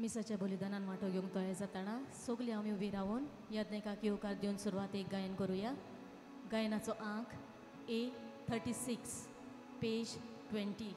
मिसाच्या बलिदानान वांटो घेवंक तयार जातना सगळीं आमी उबी रावन यज्ञकाक येवकार दिवन सुरवातेक गायन करुया. गायनाचो आंक A36 page 20.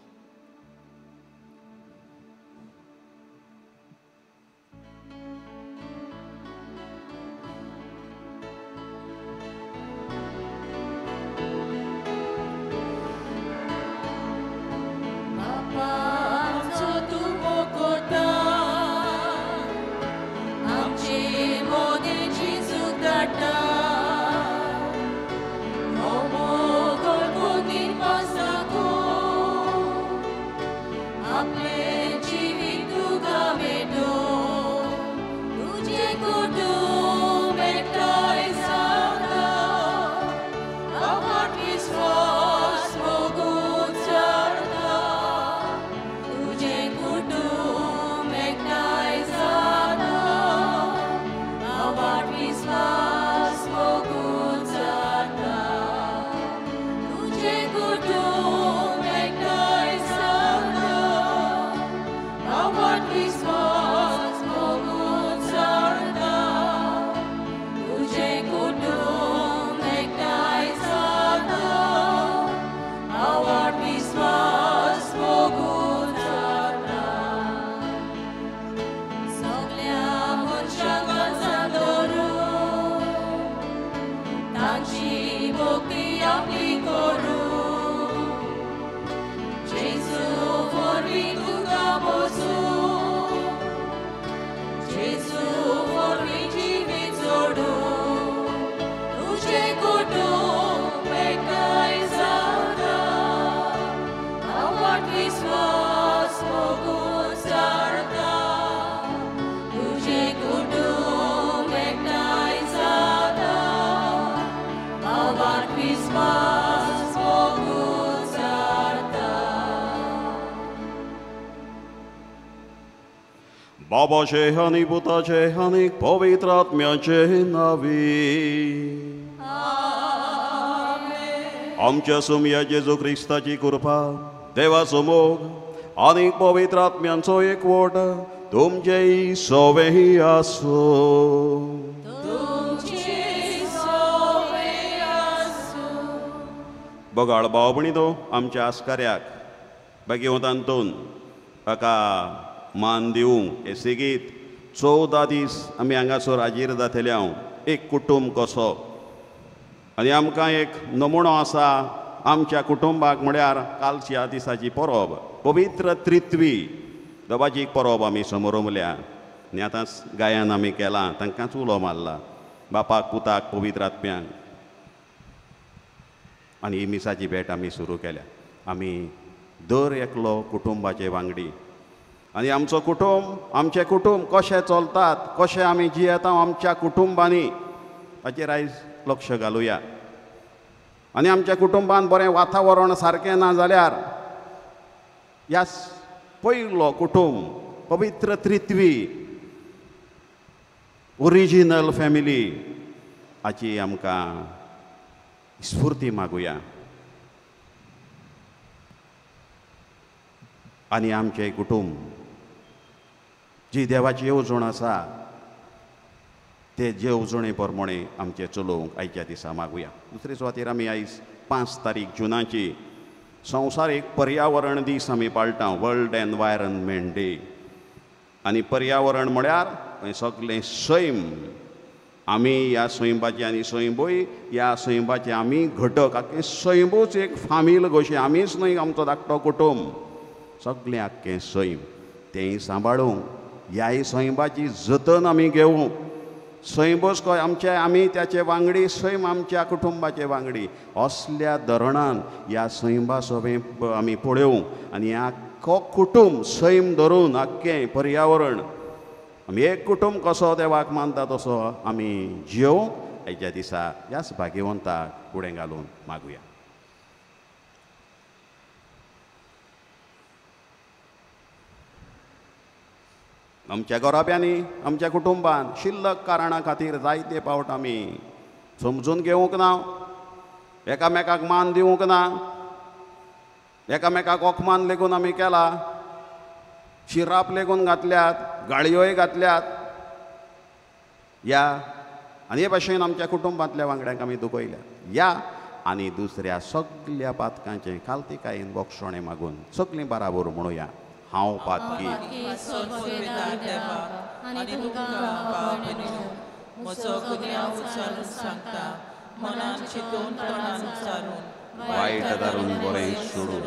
बाबाचे आनी पुताचे आनी पवित्र आत्म्याचे नांवी. आमच्या सुमया जेजू क्रिस्ताची कृपा, देवाचो मोग आनी पवित्र आत्म्यांचो एकवट तुमचेय सवें आसूं. बगाळ भाव भयणीनो, आमच्या आस्काऱ्याक बेगीन तांतून ताका मान दिवंक हे सेगीत 14 दीस आमी हांगासर हाजीर जातले हांव एक कुटुंब कसो. आनी आमकां एक नमुनो आसा आमच्या कुटुंबाक, म्हळ्यार कालच्या दिसाची परब पवित्र त्रित्वी देवाची एक परब आमी समरमल्या. आनी आतांच गायन आमी केलां, तांकांच उलो मारला बापाक पुताक पवित्र आत्म्यांक. आनी ही मिसाची भेट आमी सुरू केल्या. आमी दर एकलो कुटुंबाचे वांगडी आनी आमचो कुटुंब, आमचें कुटुंब कशें चलतात, कशें आमी जियेता आमच्या कुटुंबांनी, ताचेर आयज लक्ष घालुया. आनी आमच्या कुटुंबान बरें वातावरण सारकें ना जाल्यार ह्या पयलो कुटुंब पवित्र त्रित्वी ओरिजिनल फॅमिली हाची आमकां स्फूर्ती मागुया. आनी आमचें कुटुंब जी देवाची येवजण आसा ते येवजणे प्रमाणे आमचें चलोवंक आयच्या दिसा मागुया. दुसरे सुवातेर आमी आयज 5 तारीख जुनाची संवसारीक पर्यावरण दीस आमी पाळटा, वर्ल्ड एनवायरमेंट डे. आनी पर्यावरण म्हळ्यार सगळें सैम, आमी ह्या सैमाचे आनी सैंबूय ह्या सैमाचे आमी घटक, आख्खें सैमूच एक फामील कशी, आमीच न्हय आमचो धाकटो कुटुंब, सगळें आख्खें सैम तेंय सांबाळूंक, ह्याय सैमाची जतन आमी घेवंक. सैमूच कय आमचे, आमी त्याचे वांगडी, सैम आमच्या कुटुंबाचे वांगडी. असल्या धरणान ह्या सैमा सोबें आमी पळोवंक आनी आख्खो कुटुंब सैम धरून आख्खें पर्यावरण आमी एक कुटुंब कसो देवाक मानता तसो आमी जियोवंक आयच्या दिसा ह्याच भाग्यवंताक फुडें घालून मागुया. आमच्या घराब्यांनी, आमच्या कुटुंबान शिल्लक कारणां खातीर जायते पावट आमी समजून घेवंक ना, एकामेकाक मान दिवंक ना, एकामेकाक अपमान लेगून आमी केला. शिराप लेगून घातल्यात, गाळयोय घातल्यात. या आनी हे भाशेन आमच्या कुटुंबांतल्या वांगड्यांक आमी दुखयल्या. या आनी दुसऱ्या सगल्या पातकांचें खालतीकायेन बोगसणें मागून सगलीं बराबर म्हणुया, हांव पातकी वायट धरून बरें सोडून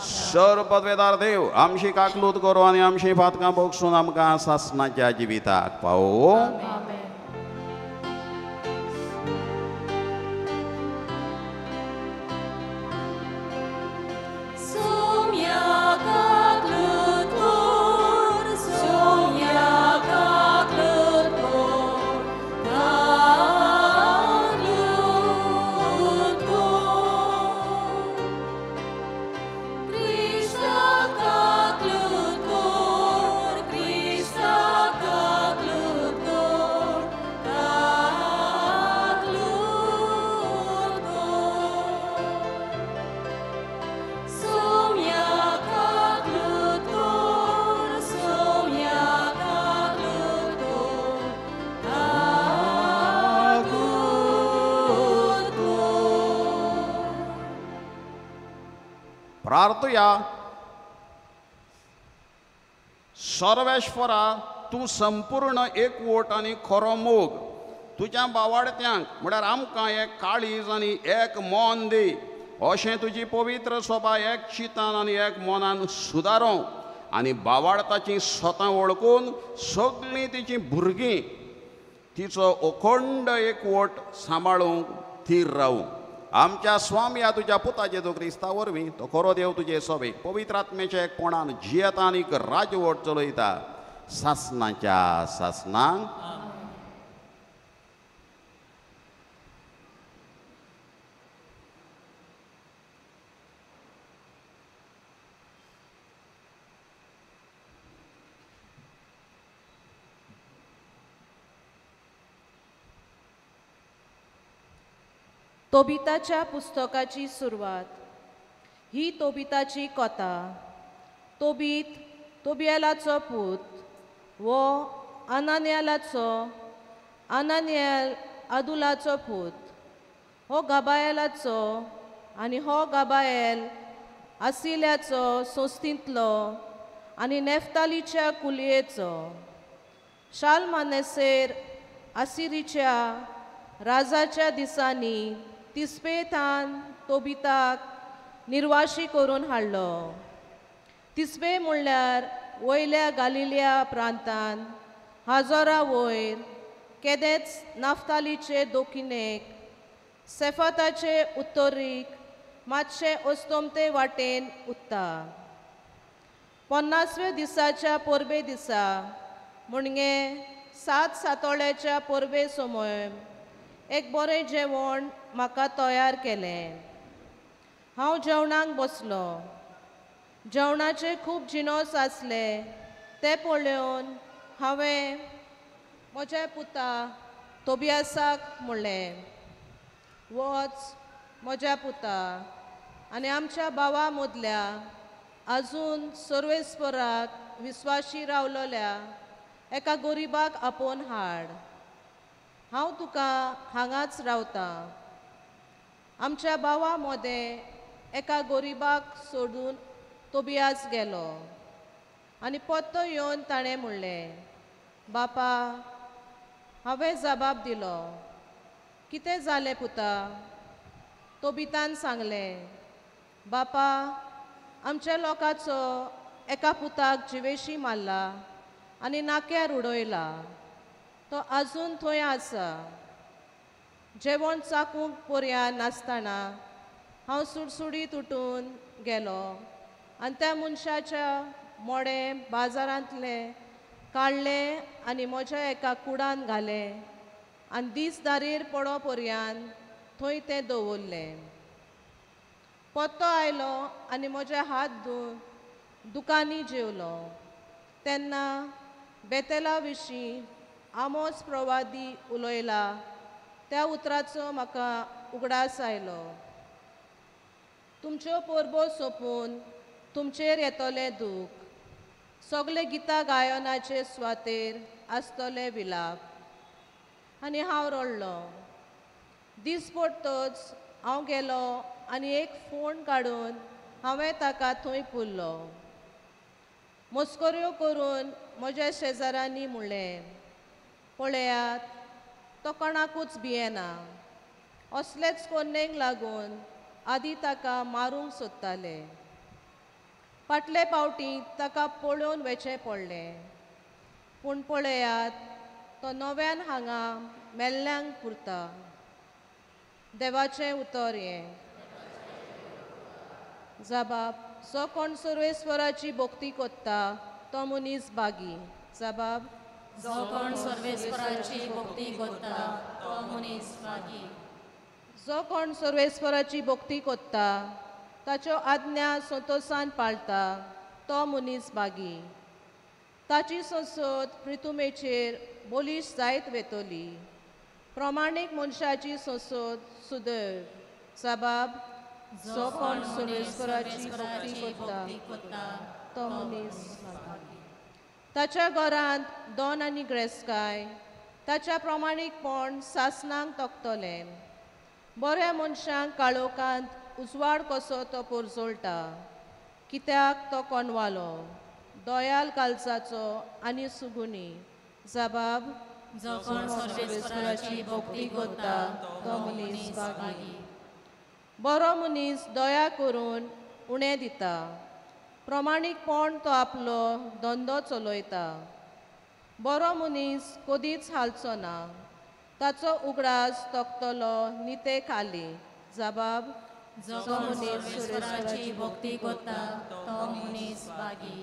सर्वपदवेदार देव आमची काकलूत करो आनी आमची पातकां भोगसून आमकां सासणाच्या जिविताक पावो. प्रार्थुया. सर्वेश्वरा, तूं संपूर्ण एकवट आनी खरो मोग तुज्या बावाडत्यांक म्हळ्यार आमकां एक काळीज आनी एक मन दी, अशें तुजी पवित्र सभा एक चिंतान आनी एक मनान सुदारूं आनी बावाडताची स्वता वळखून सगळीं तिचीं भुरगीं तिचो अखंड एकवट सांबाळूंक थीर रावूं. आमच्या स्वामया तुज्या पुता जेजू क्रिस्ता वरवीं तो खरो देव तुजे सोबे पवित्र आत्म्याच्या एकपणान जियेता आनी राजवट चलयता सासणाच्या सासणांक. तोबिताच्या पुस्तकाची सुरवात. ही तोबिताची कथा. तोबीत तोबियालाचो पूत वो अनान्यालाचो, अनान्याल अदुलाचो पूत, हो गाबायलाचो आनी हो गाबायल आसिल्याचो संस्थींतलो आनी नेफ्तालीच्या कुलयेचो. शालमानेसेर आसिरीच्या राजाच्या दिसांनी तिस्पेथान तोबिताक निर्वाशी करून हाडलो. तिस्पे म्हणल्यार वयल्या गालिल्या प्रांतान हाजोरा वयर केदेंच नाफ्तालीचे दोकिनेक सेफाताचे उत्तरीक मातशे अस्तमते वाटेन उत्ता. 50व्या दिसाच्या परबे दिसा म्हणजे 7 सातोळ्याच्या परबे समय एक बरें जेवण म्हाका तयार केलें. हांव जेवणाक बसलो. जेवणाचे खूब जिनस आसले ते पळोवन हांवें म्हज्या पुता तोबियासाक म्हणलें, वच म्हज्या पुता आनी आमच्या भावा मदल्या आजून सर्वेस्पराक विस्वाशी रावलोल्या एका गरिबाक आपोवन हाड. हांव तुका हांगाच रावतां. आमच्या भावा मदें एका गरिबाक सोडून तोबियास गेलो आनी परतो येवन ताणें म्हणलें, बापा. हांवें जबाब दिलो, कितें जालें पुता? तोबितान सांगलें, बापा, आमच्या लोकांचो एका पुताक जिवेशी मारला आनी नाक्यार उडयला. तो आजून थंय आसा. जेवण चाकूंक पर्याय नासतना हांव सुडसुडीत उठून गेलो आनी त्या मनशाच्या मोडें बाजारांतलें काडलें आनी म्हज्या एका कुडान घालें आनी दीस दारीर पडो पर्यान थंय तें दवरलें. पत्तो आयलो आनी म्हजे हात धुवन दुकानी जेवलो. तेन्ना बेतेला विशीं आमोस प्रवादी उलयला त्या उतराचो म्हाका उगडास आयलो. तुमच्यो परबो सोंपून तुमचेर येतलें दूख, सगळे गितां गायनाचे सुवातेर आसतले विलाप. आनी हांव रडलो. दीस पडटच हांव गेलो आनी एक फोण काडून हांवें ताका थंय पुरलो. मस्कऱ्यो करून म्हज्या शेजाऱ्यांनी म्हणलें, पळयात तो कोणाकूच भियेना. असलेच कोन्नेक लागून आदी ताका मारूंक सोदताले. फाटले पावटी ताका पळोवन वेचें पडलें, पूण पळयात तो नव्यान हांगा मेल्ल्यांक पुरता. देवाचें उतर हें. जबाब, जो कोण सर्वेस्वराची भक्ती करता तो मनीस बागी. जबाब, जो कोण सर्वेस्वराची भक्ती करता तो मनीस बागी. जो कोण सर्वेस्वराची भक्ती करता, ताच्यो आज्ञा संतोसान पाळता तो मनीस बागी. ताची संसद प्रितुमेचेर बोलीश जायत वेतली. प्रमाणीक मनशाची संसद सुदैव. जबाब, जो कोण सर्वेस्वराची भक्ती करता तो मनीस बागी. ताच्या घरांत दोन आनी ग्रेस्काय, ताच्या प्रमाणीकपण सासणांक तोखतलें. बऱ्या मनशांक काळोखांत उजवाड कसो तो पोरजोळटा, कित्याक तो कोनवालो, दयाल कालचाचो आनी सुगुणी. जबाब, जो कोण सर्वेस्वराची भक्ती करता तो मनीस बागी. बरो मनीस दया करून उणें दिता, प्रमाणीकपण तो आपलो धंदो चलयता. बरो मनीस कदीच हालचो ना, ताचो उगडास तोखतलो निते खाली. जबाब, जो कोण सर्वेस्वराची भक्ती करता तो मनीस बागी.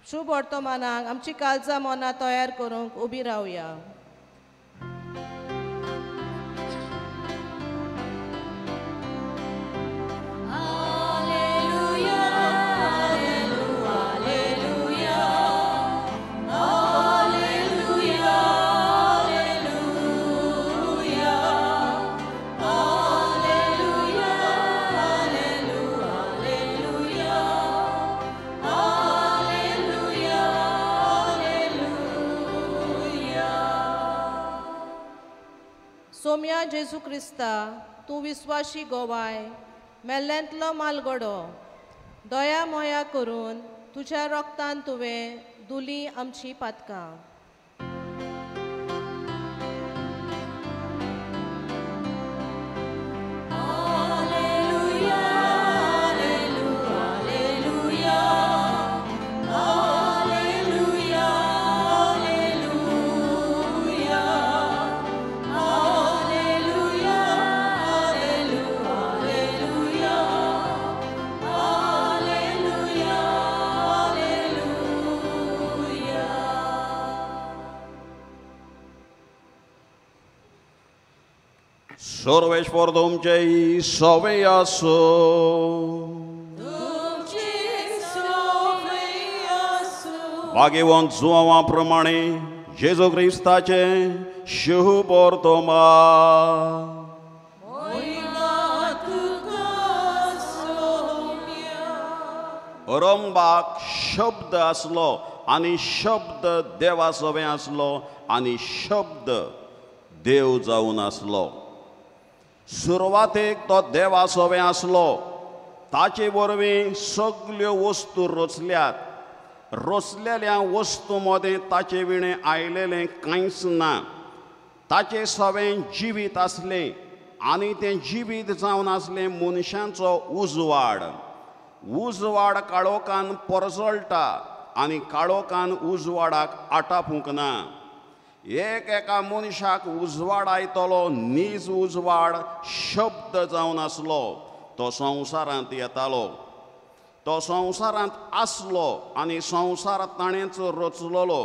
शुभ वर्तमानाक आमची काळजां मनां तयार करूंक उबी रावया. सोम्या जेजू क्रिस्ता, तूं विस्वाशी गोवाय, मेल्ल्यांतलो मालगडो, दया मोया करून तुज्या रोगतान तुवें दुली आमची पातकां. सर्वेश्वर तुमचे सवे आसो. भाग्यवंत जुवां प्रमाणे जेजू क्रिस्ताचे शुभ वर्तमान. रंबाक शब्द आसलो आनी शब्द देवा सवे आसलो आनी शब्द देव जावन आसलो. सुरवातेक तो देवा सवे आसलो. ताचे वरवीं सगल्यो वस्तू रचल्यात. रचलेल्या वस्तू मदें ताचे विणें आयलेलें कांयच ना. ताचे सवें जिवीत आसलें आनी तें जिवीत जावन आसलें मनशांचो उजवाड. उजवाड काळोखान परजळटा आनी काळोखान उजवाडाक आटापूंक ना. एक एका मनशाक उजवाड आयतलो नीज उजवाड शब्द जावन आसलो. तो संवसारांत येतालो, तो संवसारांत आसलो आनी संवसार ताणेंच रचलोलो,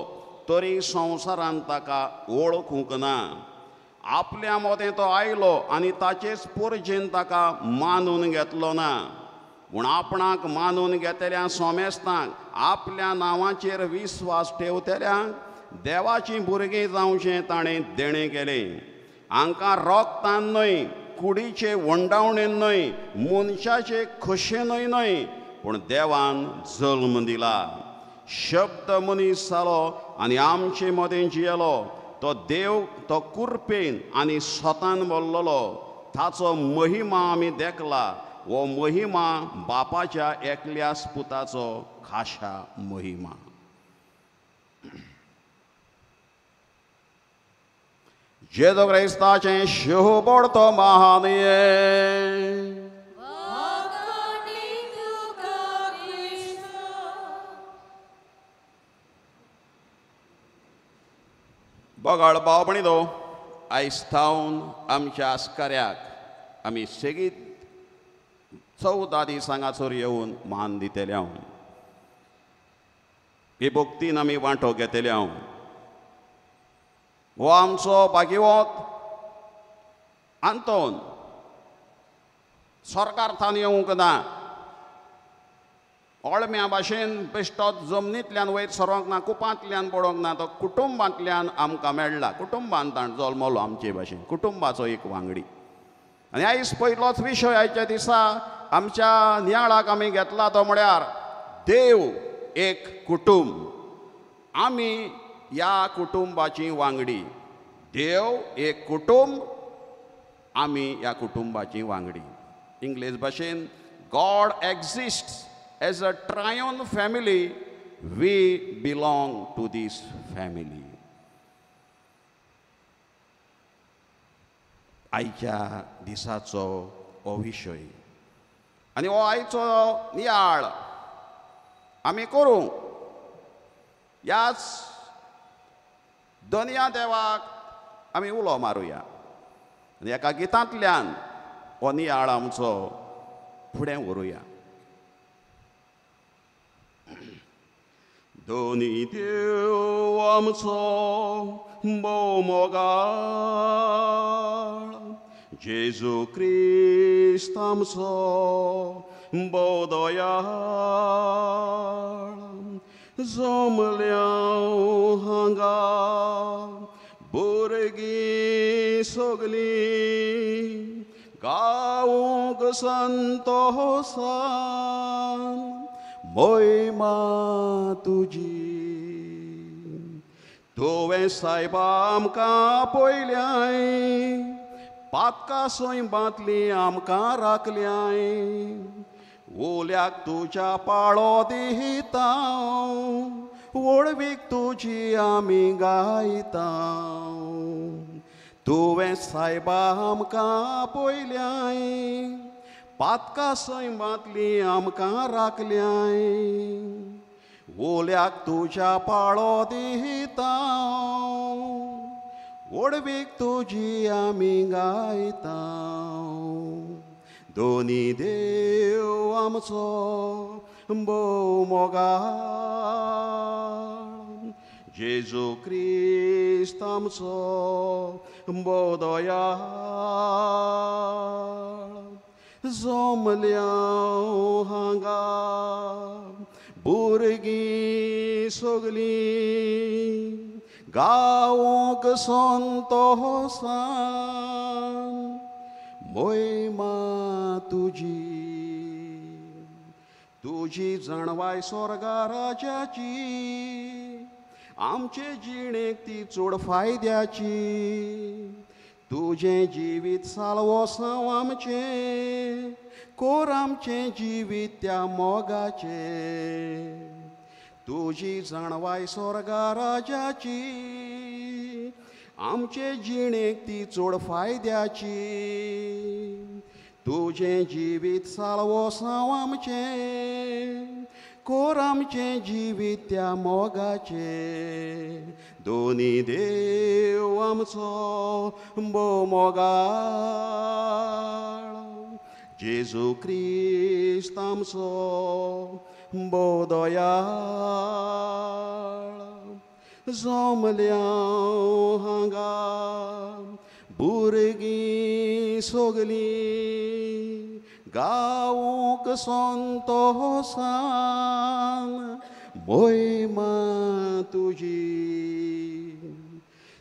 तरी संवसारांत ताका वळखूंक ना. आपल्या मदें तो आयलो आनी ताचेच पोरजेन ताका मानून घेतलो ना, पूण आपणाक मानून घेतल्या सोमेस्तांक, आपल्या नांवाचेर विस्वास ठेवतल्यांक देवाचीं भुरगीं जावचें ताणें देणें केलें. हांकां रोगतान न्हय, कुडीचे वंडावणेन न्हय, मनशाचे खोशेनूय न्हय, पूण देवान जल्म दिला. शब्द मनीस जालो आनी आमचे मदें जियेलो. तो देव तो कुरपेन आनी स्वतान बोल्लोलो. ताचो महिमा आमी देखला. हो महिमा बापाच्या एकल्याच पुताचो खाशा महिमा. जेजू क्रिस्ताचें शिवबोडतो महानये. बगाळ भाव भयणीनो, आयज थावन आमच्या आस्काऱ्याक आमी सेगीत 14 दीस हांगासर येवन मान दितले हांव. हे भक्तीन आमी वांटो घेतले हांव. हो आमचो भागीवत आंतोन सरकार थावन येवंक ना. अळम्या भाशेन बेश्टोच जमनींतल्यान वयर सरोंक ना, कुपांतल्यान पडोंक ना, तो कुटुंबांतल्यान आमकां मेळ्ळा. कुटुंबान ताण जल्मलो आमचे भाशेन, कुटुंबाचो एक वांगडी. आनी आयज पयलोच विशय आयच्या दिसा आमच्या नियाळाक आमी घेतला तो म्हळ्यार देव एक कुटुंब. आमी ह्या कुटुंबाची वांगडी. देव एक कुटुंब, आमी ह्या कुटुंबाची वांगडी. इंग्लीश भाशेन God exists as a triune family, we belong to this family. आयच्या दिसाचो हो विशय आनी हो आयचो नियाळ आमी करूं. ह्याच दनया देवाक आमी उलो मारुया आनी एका गितांतल्यान हो नियाळ आमचो फुडें व्हरुया. दोनी देव आमचो भोव मोगाळ, जेजू क्रिस्त आमचो भोव दयाळ, जमल्या हांगा भुरगीं सगलीं गावंक संतोसान महिमा तुजी. तुवें सायबा आमकां पयल्याय, पातकां सैमांतलीं आमकां राखल्याय, उल्याक तुज्या पाळो दिता, व्हडवीक तुजी आमी गायता. तुवें सायबा आमकां पयल्याय, पातकां सैमांतलीं आमकां राखल्याय, उल्याक तुज्या पाळो दिता, व्हडवीक तुजी आमी गायता. दोनी देव आमचो भोव मोगाळ, जेजू क्रिस्त आमचो भोव दयाळ, जमल्या हांगा भुरगीं सगलीं गावंक संतोसान महिमा तुजी. तुजी जाणवाय स्वर्गा राजाची, आमचे जिणेक ती चड फायद्याची. तुजें जिवीत साल्वोसांव आमचें, कोर आमचें जिवीत त्या मोगाचें. तुजी जाणवाय स्वर्गा राजाची, आमचे जिणेक ती चड फायद्याची. तुजें जिवीत साल्वोसांव आमचें, कोर आमचें जिवीत त्या मोगाचें. दोनी देव आमचो भोव मोगाळ, जेजू क्रिस्त आमचो भोव दयाळ, जमल्या हांगा भुरगीं सगलीं गावूंक संतोसान मोहिमा तुजी।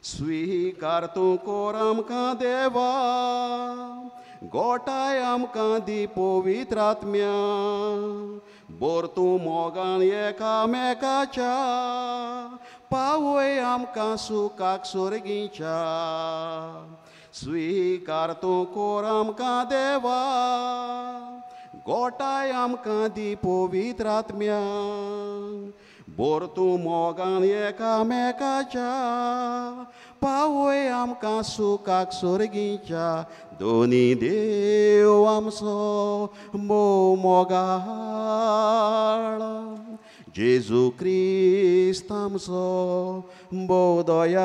स्वीकार तूं कोर आमकां देवा, गोठाय आमकां दी पवित्र आत्म्या, बोर तूं मोगान एकामेकाच्या, पावय आमकां सुखाक सोर्गीच्या। स्वीकार तूं कोर आमकां देवा, गोठाय आमकां दी पवित्र आत्म्या, बोर तूं मोगान एकामेकाच्या, पावय आमकां सुखाक सोर्गीच्या। दोनी देव आमचो भोव मोगाळ, जेजू क्रिस्त आमचो भोव दयाळ,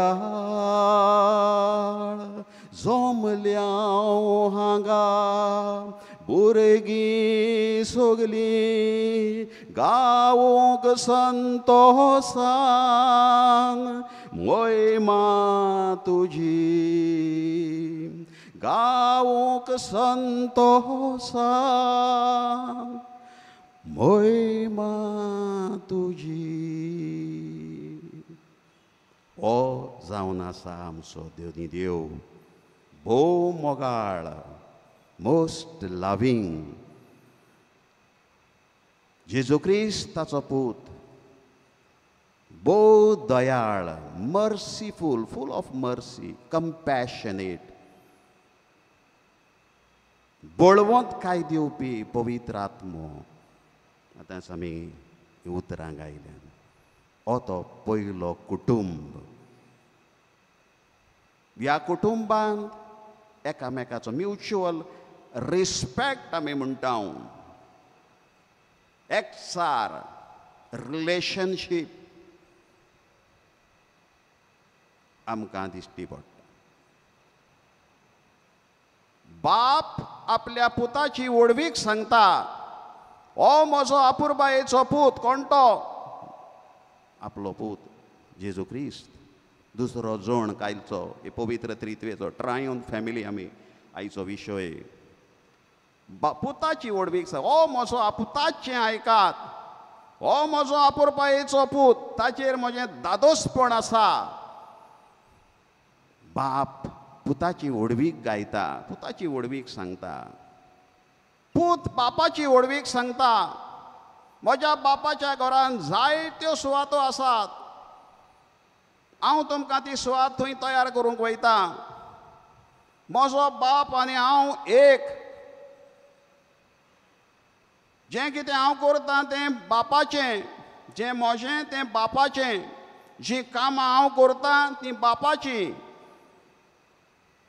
जमल्या हांगा भुरगीं सगलीं गावूंक संतोसान मोहिमा तुजी, गावूंक संतोसान मोहिमा तुजी। हो जावन आसा आमचो देवनी देव भोव मोगाळ, मोस्ट लव्हींग। जेजू क्रिस्त ताचो पूत भोव दयाळ, merciful, full of mercy, compassionate, बळवंत काय दिवपी पवित्र आत्मो। आतांच आमी उतरां गायल्यान हो तो पयलो कुटुंब। ह्या कुटुंबांत एकामेकाचो म्युच्युअल रिस्पेक्ट आमी म्हणटा, एकचार, रिलेशनशीप आमकां दिश्टी पडटा। बाप आपल्या पुताची व्हडवीक सांगता, हो म्हजो अपुरबायेचो पूत। कोण तो? आपलो पूत जेजू क्रिस्त, दुसरो जण कायचो, हे पवित्र त्रित्वेचो ट्रायोन फॅमिली आमी आयचो विशय। पुताची व्हडवीक सांग, हो म्हजो पुताचें आयकात, हो म्हजो अपुरबायेचो पूत, ताचेर म्हजें दादोसपण आसा। बाप पुताची व्हडवीक गायता, पुताची व्हडवीक सांगता, पूत बापाची व्हडवीक सांगता। म्हज्या बापाच्या घरान जायत्यो सुवातो आसात, हांव तुमकां ती सुवात थंय तयार करूंक वयता। म्हजो बाप आनी हांव एक, जें कितें हांव करतां तें बापाचें, जें म्हजें तें बापाचें, जीं कामां हांव करतां तीं बापाचीं।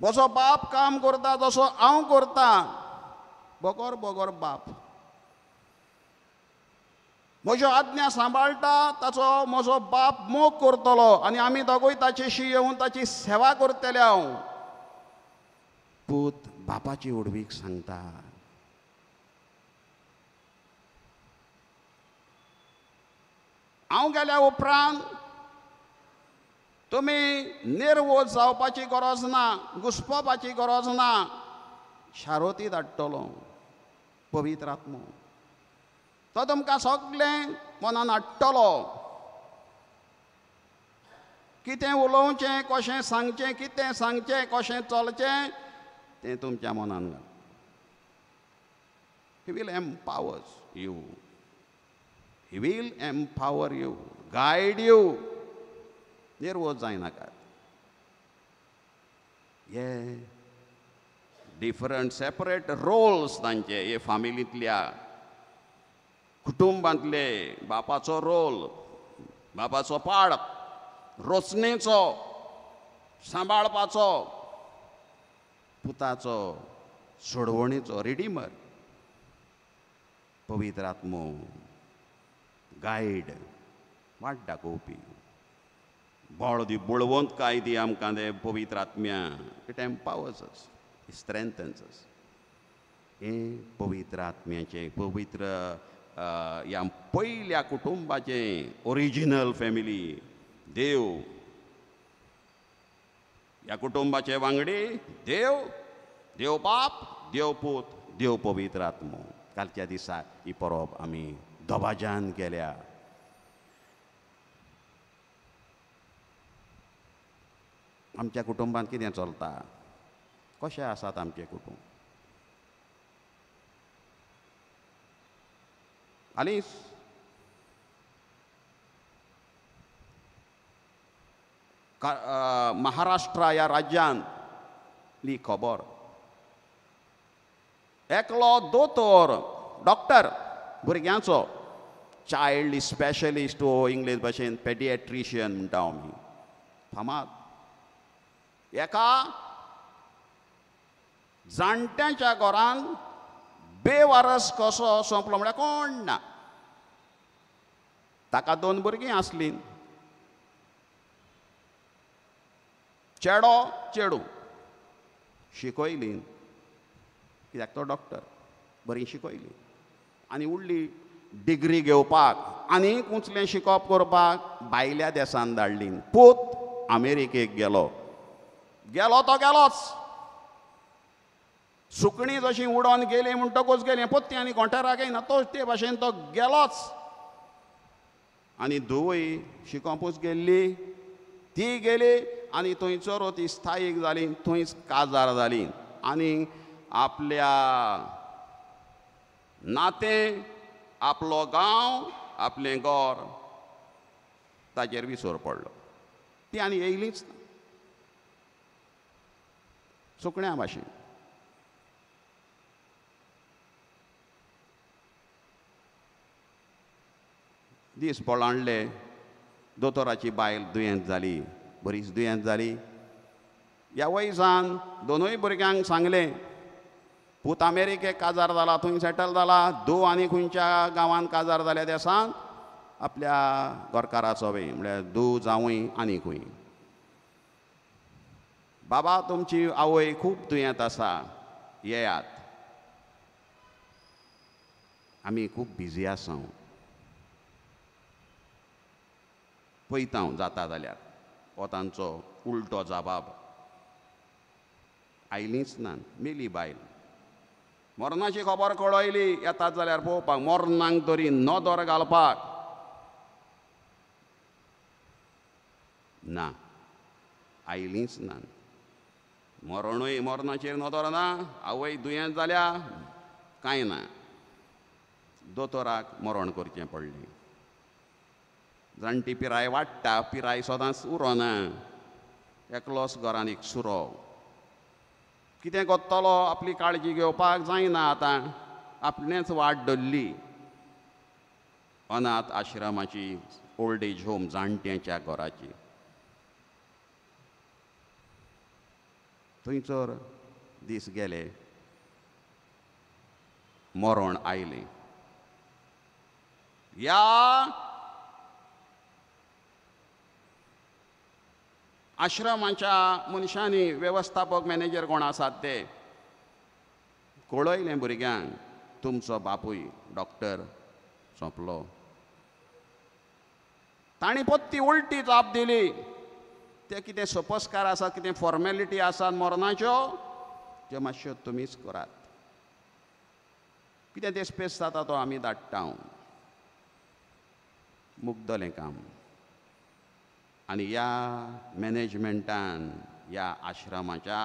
म्हजो बाप काम करता तसो हांव करतां, बगर बगर बाप म्हज्यो आज्ञा सांबाळटा ताचो म्हजो बाप मोग करतलो आनी आमी दोगूय ताचेशी येवन ताची सेवा करतले। हांव पूत बापाची व्हडवीक सांगता। हांव गेल्या उपरांत तुमी निर्वोज जावपाची गरज ना, घुसपोवपाची गरज ना, शारोती धाडटलो पवित्र आत्मो, तो तुमकां सगळें मनान हाडटलो। कितें उलोवचें, कशें सांगचें, कितें सांगचें, कशें चलचें तें तुमच्या मनान घाल। He will empower you, he will empower you, guide you. निर्वोज जायनाकात। हे डिफरंट सेपरेट रोल्स तांचे हे फामिलींतल्या कुटुंबांतले, बापाचो रोल, बापाचो पाड रचणेचो, सांबाळपाचो, पुताचो सोडवणेचो, रिडीमर, पवित्र आत्मो गायड, वाट दाखोवपी। बळ दी, बळवंत काय दी आमकां ते पवित्र आत्म्या। It empowers us, it strengthens us. हें पवित्र आत्म्याचें, पवित्र ह्या पयल्या कुटुंबाचें ओरिजिनल फॅमिली देव। ह्या कुटुंबाचे वांगडी देव, देव बाप, देव पूत, देव पवित्र आत्मो. कालच्या दिसा ही परब आमी दबाज्यान केल्या. आमच्या कुटुंबांत कितें चलता, कशें आसात आमचें कुटुंब? आलीस महाराष्ट्र ह्या राज्यांतली खबर. एकलो दोतोर, डॉक्टर भुरग्यांचो, चायल्ड स्पेशलिस्ट वो इंग्लीश भाशेन पेडिएट्रिशियन म्हणटा आमी, फामाद. एका जाणट्यांच्या घरान बेवारस कसो सोंपलो म्हळ्यार कोण ना. ताका दोन भुरगीं आसलीं, चेडो चेडूं. शिकयलीं कित्याक तो डॉक्टर, बरी शिकयली आनी उरली डिग्री घेवपाक आनी उंचलें शिकप करपाक भायल्या देसान धाडली. पूत अमेरिकेक गेलो, गेलो तो गेलोच. सुकणीं जशीं उडोन गेलीं म्हणटकूच गेलीं, पोत्ती आनी घोंटेराक येयना, तो ते भाशेन तो गेलोच. आनी धुवूय शिकोवपूच गेल्ली, ती गेली आनी थंयसर ती स्थायीक जाली, थंयच काजार जाली आनी आपल्या नातें, आपलो गांव, आपलें घर ताजेर विसर पडलो. ती आनी येयलीच ना, सुकण्या भाशेन. दीस पळाणले, दोतोराची बायल दुयेंत जाली, बरीच दुयेंत जाली. ह्या वयसान दोनूय भुरग्यांक सांगलें, पूत अमेरिकेक काजार जाला, थंय सेटल जाला, धूव आनी खंयच्या गांवांत काजार जाल्या देसान आपल्या घरकाराचो बी, म्हळ्यार धूव जावूय आनी खंय. बाबा तुमची आवय खूब दुयेंत आसा, येयात, आमी खूब बिजी आसा, पळयता हांव जाता जाल्यार. हो तांचो उलटो जबाब. आयलींच ना, मेली बायल. मरणाची खबर कळयली, येतात जाल्यार पळोवपाक, मरणाक तरी नदर घालपाक ना, आयलींच ना. मरणूय मरणाचेर नदर ना, आवय दुयेंत जाल्या कांय ना. दोतोराक मरण करचें पडलें. जाणटी पिराय वाडटा, पिराय सदांच उरना. एकलोच घरान एक सुरो, कितें करतलो, आपली काळजी घेवपाक जायना आतां, आपणेंच वाट धरली. अनाथ आश्रमाची, ओल्ड एज होम, जाणट्यांच्या घराची. थंयसर दीस गेले, मरण आयलें. ह्या आश्रमाच्या मनशांनी, वेवस्थापक मॅनेजर कोण आसात ते, कळयलें भुरग्यांक, तुमचो बापूय डॉक्टर सोंपलो. तांणी पत्ती उलटी जाप दिली. ते कितें सोपस्कार आसात, कितें फॉर्मेलिटी आसात मरणाच्यो, त्यो मातश्यो तुमीच करात. कितें ते स्पेस जाता तो आमी धाडटा. मुगदलें काम. आनी ह्या मॅनेजमेंटान, ह्या आश्रमाच्या,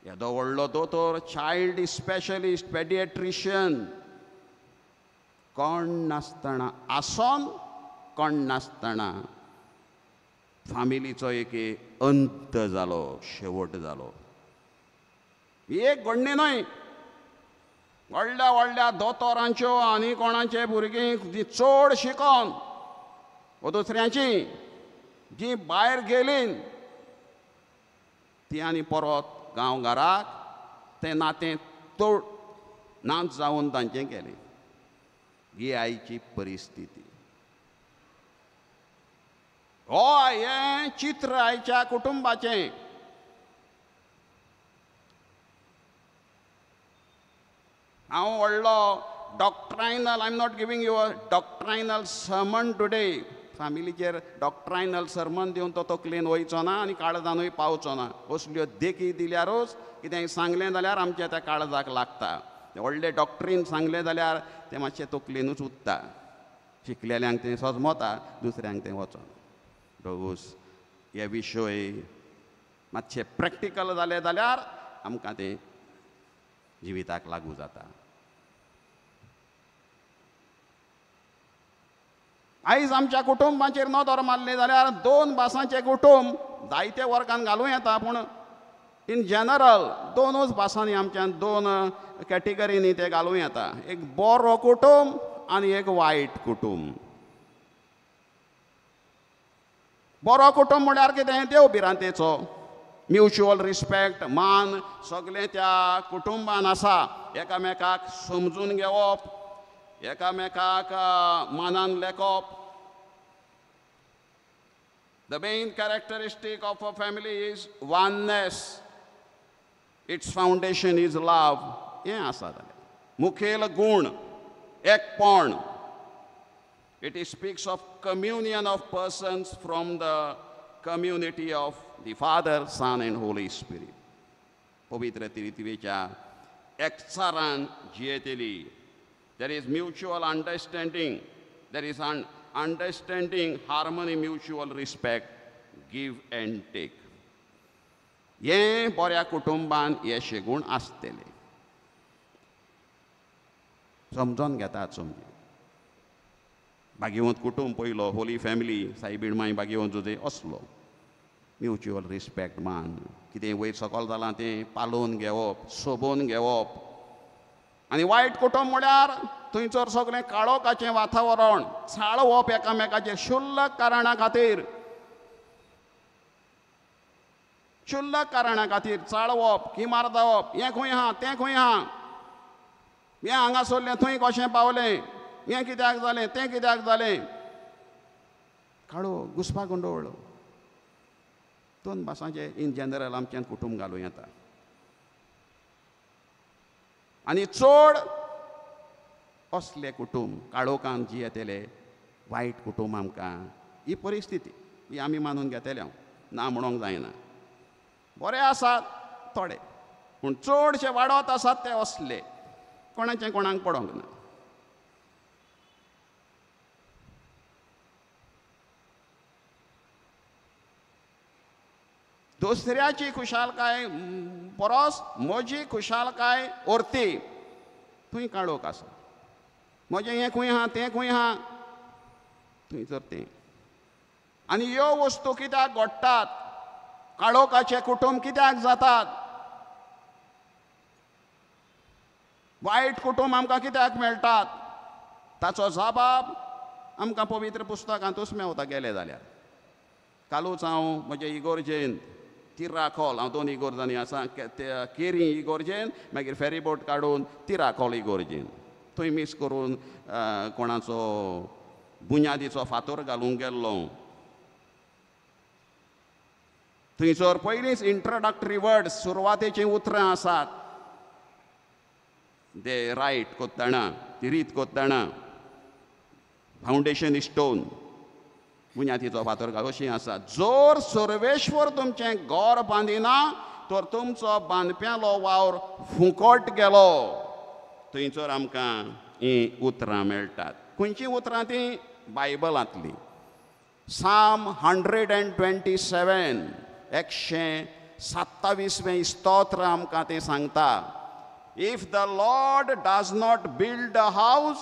येदो व्हडलो दोतोर, चायल्ड स्पेशलिस्ट, पेडिएट्रिशियन, कोण नासतना आसोन, कोण नासतना फामिलीचो एक अंत जालो, शेवट जालो. एक घडणी न्हय, व्हडल्या व्हडल्या दोतोरांच्यो आनी कोणाचे भुरगीं चड शिकोन वो दुसऱ्यांची जी भायर गेलीं ती आनी परत गांव घराक तें नातें तोड नाच जावन तांचें गेलें. ही आयची परिस्थिती. हय, हें चित्र आयच्या कुटुंबाचें. हांव व्हडलो doctrinal, I am not giving you a doctrinal sermon today. फामिलीचेर डॉक्ट्रायनल Sarman दिवन तो तकलेन वयचो ना आनी काळजानूय पावचो ना. असल्यो देखी दिल्यारूच कितेंय सांगलें जाल्यार आमच्या त्या काळजाक लागता. व्हडले डॉक्टरीन सांगलें जाल्यार तें मातशें तकलेनूच उत्ता. शिकलेल्यांक तें सजमता, दुसऱ्यांक तें वचना. दोगूस हे विशय मातशे प्रॅक्टिकल जाले जाल्यार आमकां तें जिविताक लागू जाता. आयज आमच्या कुटुंबाचेर नदर मारली जाल्यार दोन भासांचें कुटुंब जायते वर्गान घालूं येता, पूण इन जनरल दोनूच भासांनी आमच्यान दोन कॅटेगरींनी ते घालूं येता. एक बरो कुटुंब आनी एक वायट कुटुंब. बरो कुटुंब म्हळ्यार कितें? देव भिरांतेचो, म्युच्युअल रिस्पेक्ट, मान सगळें त्या कुटुंबान आसा. एकामेकाक समजून घेवप, एकामेकाक मानान लेखप. The main characteristic of a family is oneness. Its foundation is love. हें आसा जाल्यार मुखेल गूण एकपण. It speaks of communion of persons from the community of the Father, Son and Holy Spirit. पवित्र त्रित्वेच्या एकचारान जियेतली. There is mutual understanding. There is an understanding, harmony, mutual respect, give and take. हें बऱ्या कुटुंबान हे शेगूण आसतले. समजून घेतात समजी. भाग्यवंत कुटुंब पयलो, होली फॅमिली, सायबीण माय भाग्यवंत जुजे असलो. म्युच्युअल रिस्पेक्ट, मान, कितें वयर सकल जालां तें पालोवन घेवप, सोबोवन घेवप. आनी वायट कुटुंब म्हळ्यार थंयसर सगळें काळोखाचें वातावरण, चाळोवप एकामेकाचेर शुल्लक कारणा खातीर, शुल्लक कारणा खातीर चाळोवप, किमार जावप, हें खंय आहा तें खंय आहा, हें हांगा सरलें थंय कशें पावलें, हें कित्याक जालें तें कित्याक जालें, काळो घुसपा गोंदळ. दोन भासांचे इन जनरल आमच्यान कुटुंब घालूं येता. आनी चड असले कुटुंब काळोखान जियेतले वायट कुटुंब आमकां ही परिस्थिती ही आमी मानून घेतले, हांव ना म्हणूंक जायना. बरे आसात थोडे, पूण चडशे वाडत आसात ते असले, कोणाचें कोणाक पडोंक ना. दुसऱ्याची खुशालकाय परस म्हजी खुशालकाय ओरती थंय काळोख आसा. म्हजें हें खंय आहा तें खंय आहा, थंयसर तें. आनी ह्यो वस्तू कित्याक घडटात? काळोखाचें कुटुंब कित्याक जातात? वायट कुटुंब आमकां कित्याक मेळटात? ताचो जबाब आमकां पवित्र पुस्तकांतूच मेवता गेले जाल्यार. कालूच हांव म्हजे इगोर्जेन तिराखोल, हांव दोन इगोर्जांनी आसा, केरी इगोर्जेन, मागीर फेरीबोट काडून तिराखोल इगोर्जेन, थंय मीस करून कोणाचो बुन्यादीचो फातोर घालूंक गेल्लो. थंयसर पयलींच इंट्रोडक्टरी वर्ड्स, सुरवातेचीं उतरां आसात. दे रायट कोत्ताणा, ती रीत कोत्ताणा, फावंडेशन स्टोन, बुन्यादीचो फातर घाल अशीं आसा. जर सर्वेश्वर तुमचें घर बांदिना तर तुमचो बांदप्यालो वावर फुकट गेलो. थंयसर आमकां हीं उतरां मेळटात. खंयचीं उतरां तीं? बायबलांतलीं. साम 127, 127वें स्तोत्र आमकां तें सांगता. If the Lord does not build a house,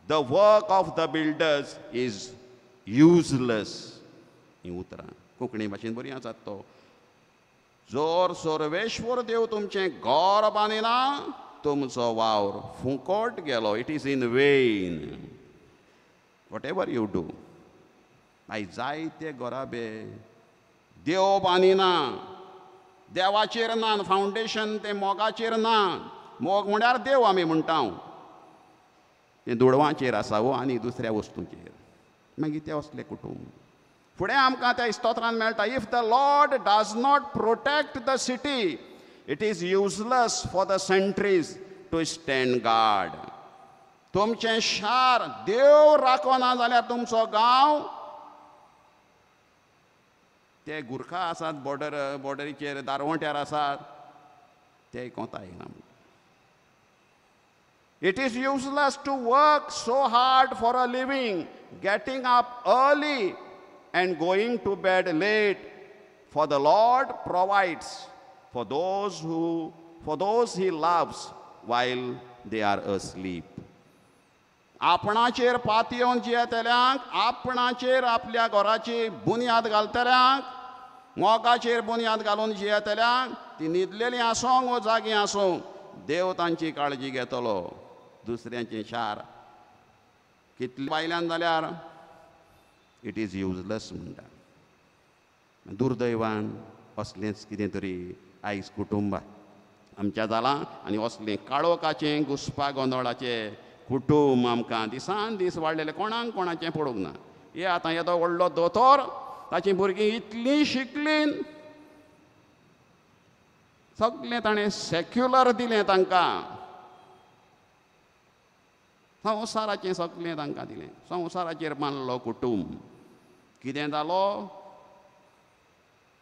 the work of the builders is useless. हीं उतरां कोंकणी भाशेन बरीं आसात. तो जर सर्वेश्वर देव तुमचें घर बांदिना तुमचो वावर फुकट गेलो. It is in vain whatever you do. आयज जायते घराबे देव बांदिना, देवाचेर ना, फावंडेशन तें मोगाचेर ना. मोग म्हळ्यार देव आमी म्हणटा, तें दुडवांचेर आसा वो आनी दुसऱ्या वस्तूंचेर. मागीर तें असलें कुटुंब. फुडें आमकां त्या स्तोत्रान मेळटा, if the Lord does not protect the city, it is useless for the sentries to stand guard. तुमचें शार देव राखना जाल्यार तुमचो गांव. ते गुरखा आसात बॉर्डरीचेर दारवंट्यार आसात ते कोता येना. It is useless to work so hard for a living, getting up early and going to bed late, for the Lord provides for those he loves while they are asleep. आपणाचेर पातयेवन जियेतल्यांक, आपणाचेर आपल्या घराची बुन्याद घालतल्यांक, मोगाचेर बुन्याद घालून जियेतल्यांक, ती न्हिदलेलीं आसूंक वो जागीं आसूंक देव तांची काळजी घेतलो. दुसऱ्यांचें शार कितले भायल्यान जाल्यार it is useless म्हणटा. दुर्दैवान असलेंच कितें तरी आयज कुटुंबां आमच्या जालां आनी असलें काळोखाचें घुसपा गोंदळाचें कुटुंब आमकां दिसान दीस वाडलेलें. कोणाक कोणाचें पडूंक ना. हे आतां येदो व्हडलो दोतोर, ताचीं भुरगीं इतलीं शिकलीं, सगळें ताणें सेक्युलर दिलें तांकां, संवसाराचें सगळें तांकां दिलें, संवसाराचेर बांदलो कुटुंब. कितें जालो?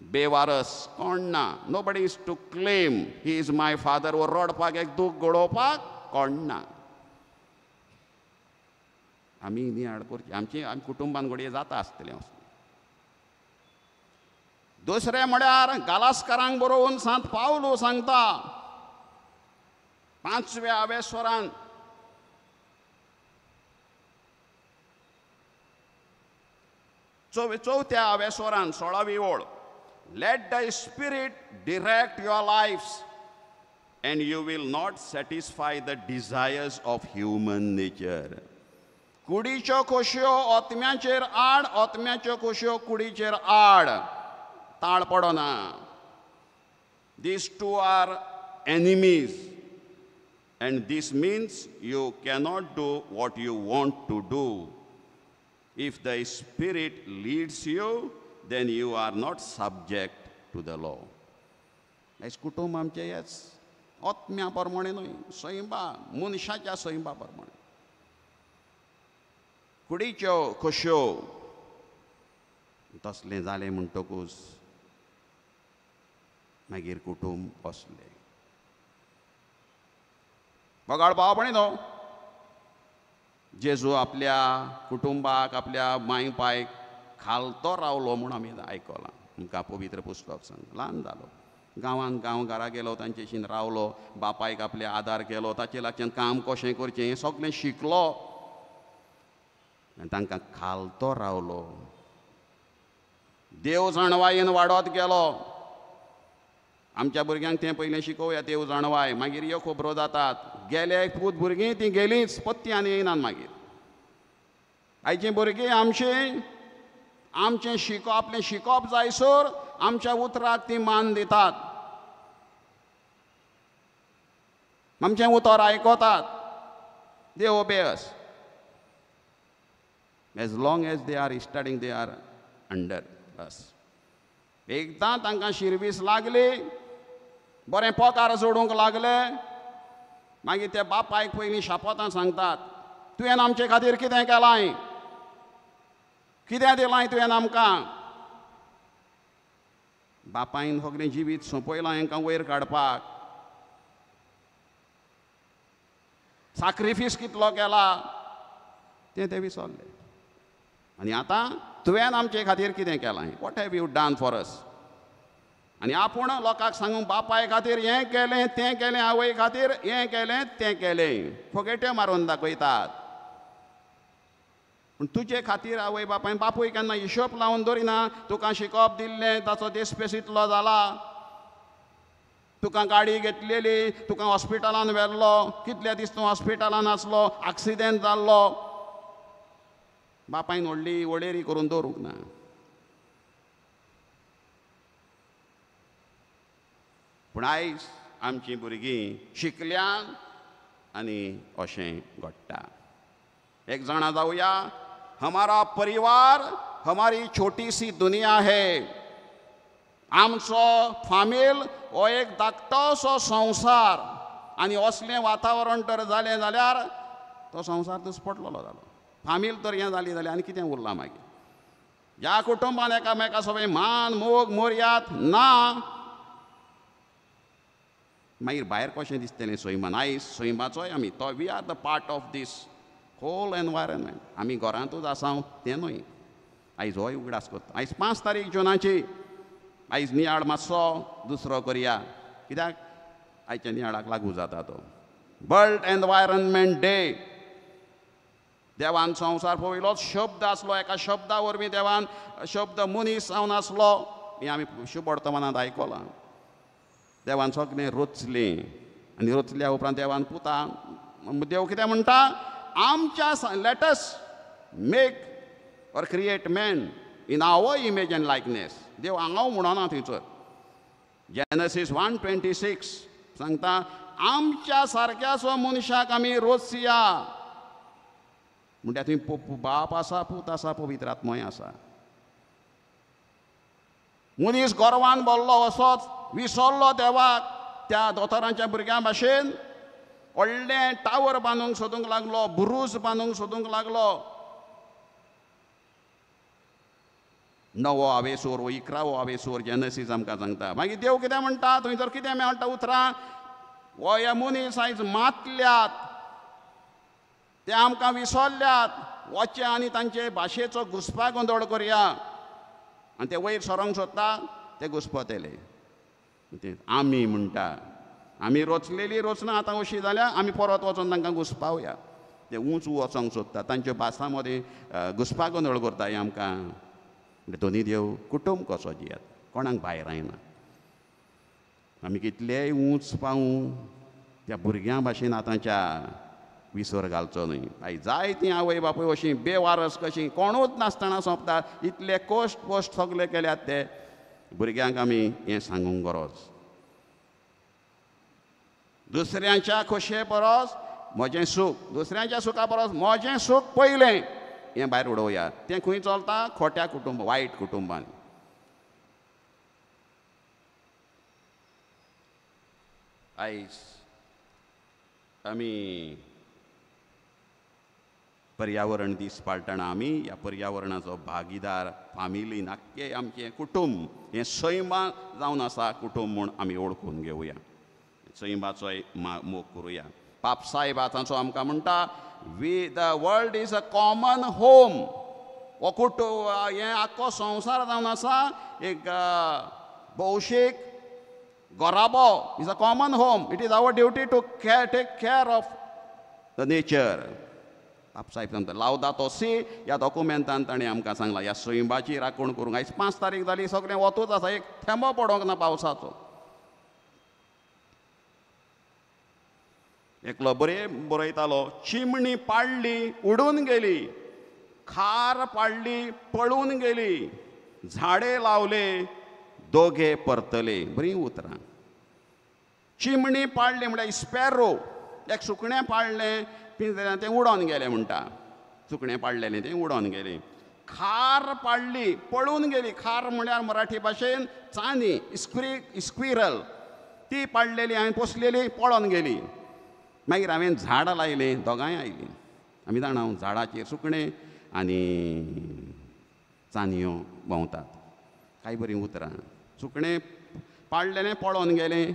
बेवारस, कोण ना, nobody is to claim he is my father. वो रडपाक एक दूख गडोवपाक कोण ना. आमी नियाळ करची, आमची आमी कुटुंबान घडये जाता आसतलें असलें. दुसरें म्हळ्यार गालास्कारांक बरोवन सांत पावलो सांगता 5व्या आवेस्वरान, चवथ्या आवेस्वरान 16वी ओळ, let the spirit direct your lives and you will not satisfy the desires of human nature. कुडीच्यो खोशयो आत्म्याचेर आड, आत्म्याच्यो खोशयो कुडीचेर आड, ताळ पडना. These two are enemies and this means you cannot do what you want to do. If the spirit leads you then you are not subject to the law. आयज कुटुंब आमचें हेच आत्म्या प्रमाणें न्हय, सैंबा मनशाच्या सैंबा प्रमाणें. कुडीच्यो खोशयो तसलें जालें म्हणटकूच मागीर कुटुंब असलें. बगाड भाव न्हू, जेजू आपल्या कुटुंबाक आपल्या माय पायक खालतो रावलो म्हूण आमी आयकलां. आमकां पवित्र पुस्तक सांग, ल्हान जालो, गांवांत गांव घरा गेलो, तांचेशीन रावलो, बापायक आपल्या आदार केलो, ताचे लागच्यान काम कशें करचें हें सगळें शिकलो आनी तांकां खालतो रावलो. देव जाणवायेन वाडत गेलो. आमच्या भुरग्यांक तें पयलें शिकोवया, देव जाणवाय, मागीर ह्यो खबरो जातात. गेले पूत भुरगीं तीं गेलींच, पत्ती आनी येयनात मागीर. आयचीं भुरगीं आमचीं आमचें शिकप आपलें शिकप जायसर आमच्या उतराक ती मान दितात, आमचें उतर आयकतात. They obey us. As long as they are studying they are under us. एकदां तांकां शिरवीस लागली, बरें पगार जोडूंक लागले, मागीर ते बापायक पयलीं शापोतां सांगतात, तुवें आमचे खातीर कितें केलां, कितें दिलां तुवें आमकां. बापायन सगळें जिवीत सोंपयलां हांकां वयर काडपाक, साक्रिफीस कितलो केला तें ते विसरले. आनी आतां तुवें आमचे खातीर कितें केलां, what have you done for us. आनी आपूण लोकांक सांगूंक बापाय खातीर हें केलें तें केलें, आवय खातीर हें केलें तें केलें, फोगेट्यो मारून दाखयतात. पूण तुजे खातीर आवय बापायन बापूय केन्ना हिशोब लावन दवरिना. तुका शिकोवप दिल्लें ताचो देसपेस इतलो जाला, तुका गाडी घेतलेली, तुका हॉस्पिटलान व्हेल्लो, कितले दीस तूं हॉस्पिटलान आसलो, एक्सिडेंट जाल्लो, बापायन व्हडली वळेरी करून दवरूंक ना. पूण आयज आमचीं भुरगीं शिकल्यान आनी अशें घडटा. एक जाणा जावया, हमारा परिवार हमारी छोटी सी दुनिया है. आमचो फामील हो एक धाकटोसो संवसार आनी असलें वातावरण तर जालें जाल्यार तो संवसार दुस्पटलेलो जालो. फामील तर हें जाली जाल्यार आनी कितें उरलां मागीर? ज्या कुटुंबान एकामेका सगळें मान मोग मर्याद ना, मागीर भायर कशें दिसतलें सैमान? आयज सैमाचोय आमी तो we are the part of this whole environment. आमी घरांतूच आसा तें न्हय. आयज होय उगडास करता. आयज 5 तारीख जुनाची. आयज नियाळ मातसो दुसरो करया, कित्याक आयच्या नियाळाक लागू जाता तो वर्ल्ड एनवायरमेंट डे. देवान संवसार पयलोच शब्द आसलो, एका शब्दा वरवीं देवान शब्द मनीस जावन आसलो, हें आमी शुभवर्तमानांत आयकलां. देवान सगळें रचलें आनी रचल्या उपरांत देवान पुता देव कितें म्हणटा, आमच्या let us make or create man in our image and likeness. देव हांगा म्हणना थंयसर. जेनसीस 1:26 सांगता आमच्या सारक्याचो मनशाक आमी रचया. म्हणटा थंय बाप आसा, पूत आसा, पवित्र आत्मोय आसा. मनीस गर्वान भरलो असोच विसरलो देवाक. त्या दोतोरांच्या भुरग्यां भाशेन व्हडलें टावर बांदूंक सोदूंक लागलो, बुरूज बांदूंक सोदूंक लागलो. 9वो आवेसोर वो 11वो आवेसोर जेनसीस आमकां सांगता. मागीर देव कितें म्हणटा, थंय जर कितें मेळटा उतरां, हो हे मनीस आयज मातल्यात, ते आमकां विसरल्यात, वचें आनी तांचे भाशेचो घुसपा गोंदळ करया. आनी ते वयर सरोंक सोदता, ते घुसपतले. आमी म्हणटा आमी रचलेली रचना आतां अशी जाल्या, आमी परत वचोन तांकां घुसपावया. ते उंच वचोंक सोदता, तांच्या भासां मदीं घुसपा गोंदळ करता. हें आमकां दोनी देव कुटुंब कसो जियात, कोणाक भायर आयना. आमी कितलेय उंच पावूं त्या भुरग्यां भाशेन आतांच्या विसर घालचो न्हय. आयज जायतीं आवय बापूय अशीं बेवारस कशीं कोणूच नासतना सोंपता. इतले कश्ट पोस्ट सगळे केल्यात ते भुरग्यांक आमी हें सांगूंक गरज. दुसऱ्यांच्या खोशये परस म्हजें सूख, दुसऱ्यांच्या सुखा परस म्हजें सूख पयलें, हें भायर उडोवया. तें खंय चलता? खोट्या कुटुंब, वायट कुटुंबान. आयज आमी पर्यावरण दीस पाळटना आमी ह्या पर्यावरणाचो भागीदार फामिलीन आख्खें आमचें कुटुंब हें सैमा जावन आसा कुटुंब म्हूण आमी वळखून घेवया, सैमाचोय मोग करुया. पाप साहेब आतांचो आमकां म्हणटा, we the world is a common home. हो कुटुंब हें आख्खो संवसार जावन आसा एक भौशीक घराबो. Is a common home. It is our duty to care take care of the nature. Paap Saheb सांगता लावदातो सी ह्या डॉक्युमेंटान ताणें आमकां सांगलां ह्या सैमाची राखण करूंक. आयज 5 तारीख जाली, सगळें वतूच आसा, एक थेंबो पडोंक ना पावसाचो. एकलो बरें बरयतालो, चिमणी पाडली उडून गेली, खार पाडली पळून गेली, झाडे लावले दोगे परतले. बरीं उतरां. चिमणी पाडली म्हळ्यार स्पॅरो, एक सुकणें पाडलें पिंजऱ्यान तें उडोन गेलें म्हणटा, सुकणें पाडलेलें तें उडोन गेलें. खार पाडली पळून गेली, खार म्हळ्यार मराठी भाशेन चांदी, स्क्विरल, ती पाडलेली हांवें पोसलेली पळोन गेली. मागीर हांवें झाडां लायलीं, दोगांय आयलीं. आमी जाणा झाडाचेर सुकणें आनी चानयो भोंवतात. कांय बरीं उतरां. सुकणें पाडलेलें पळोन गेलें,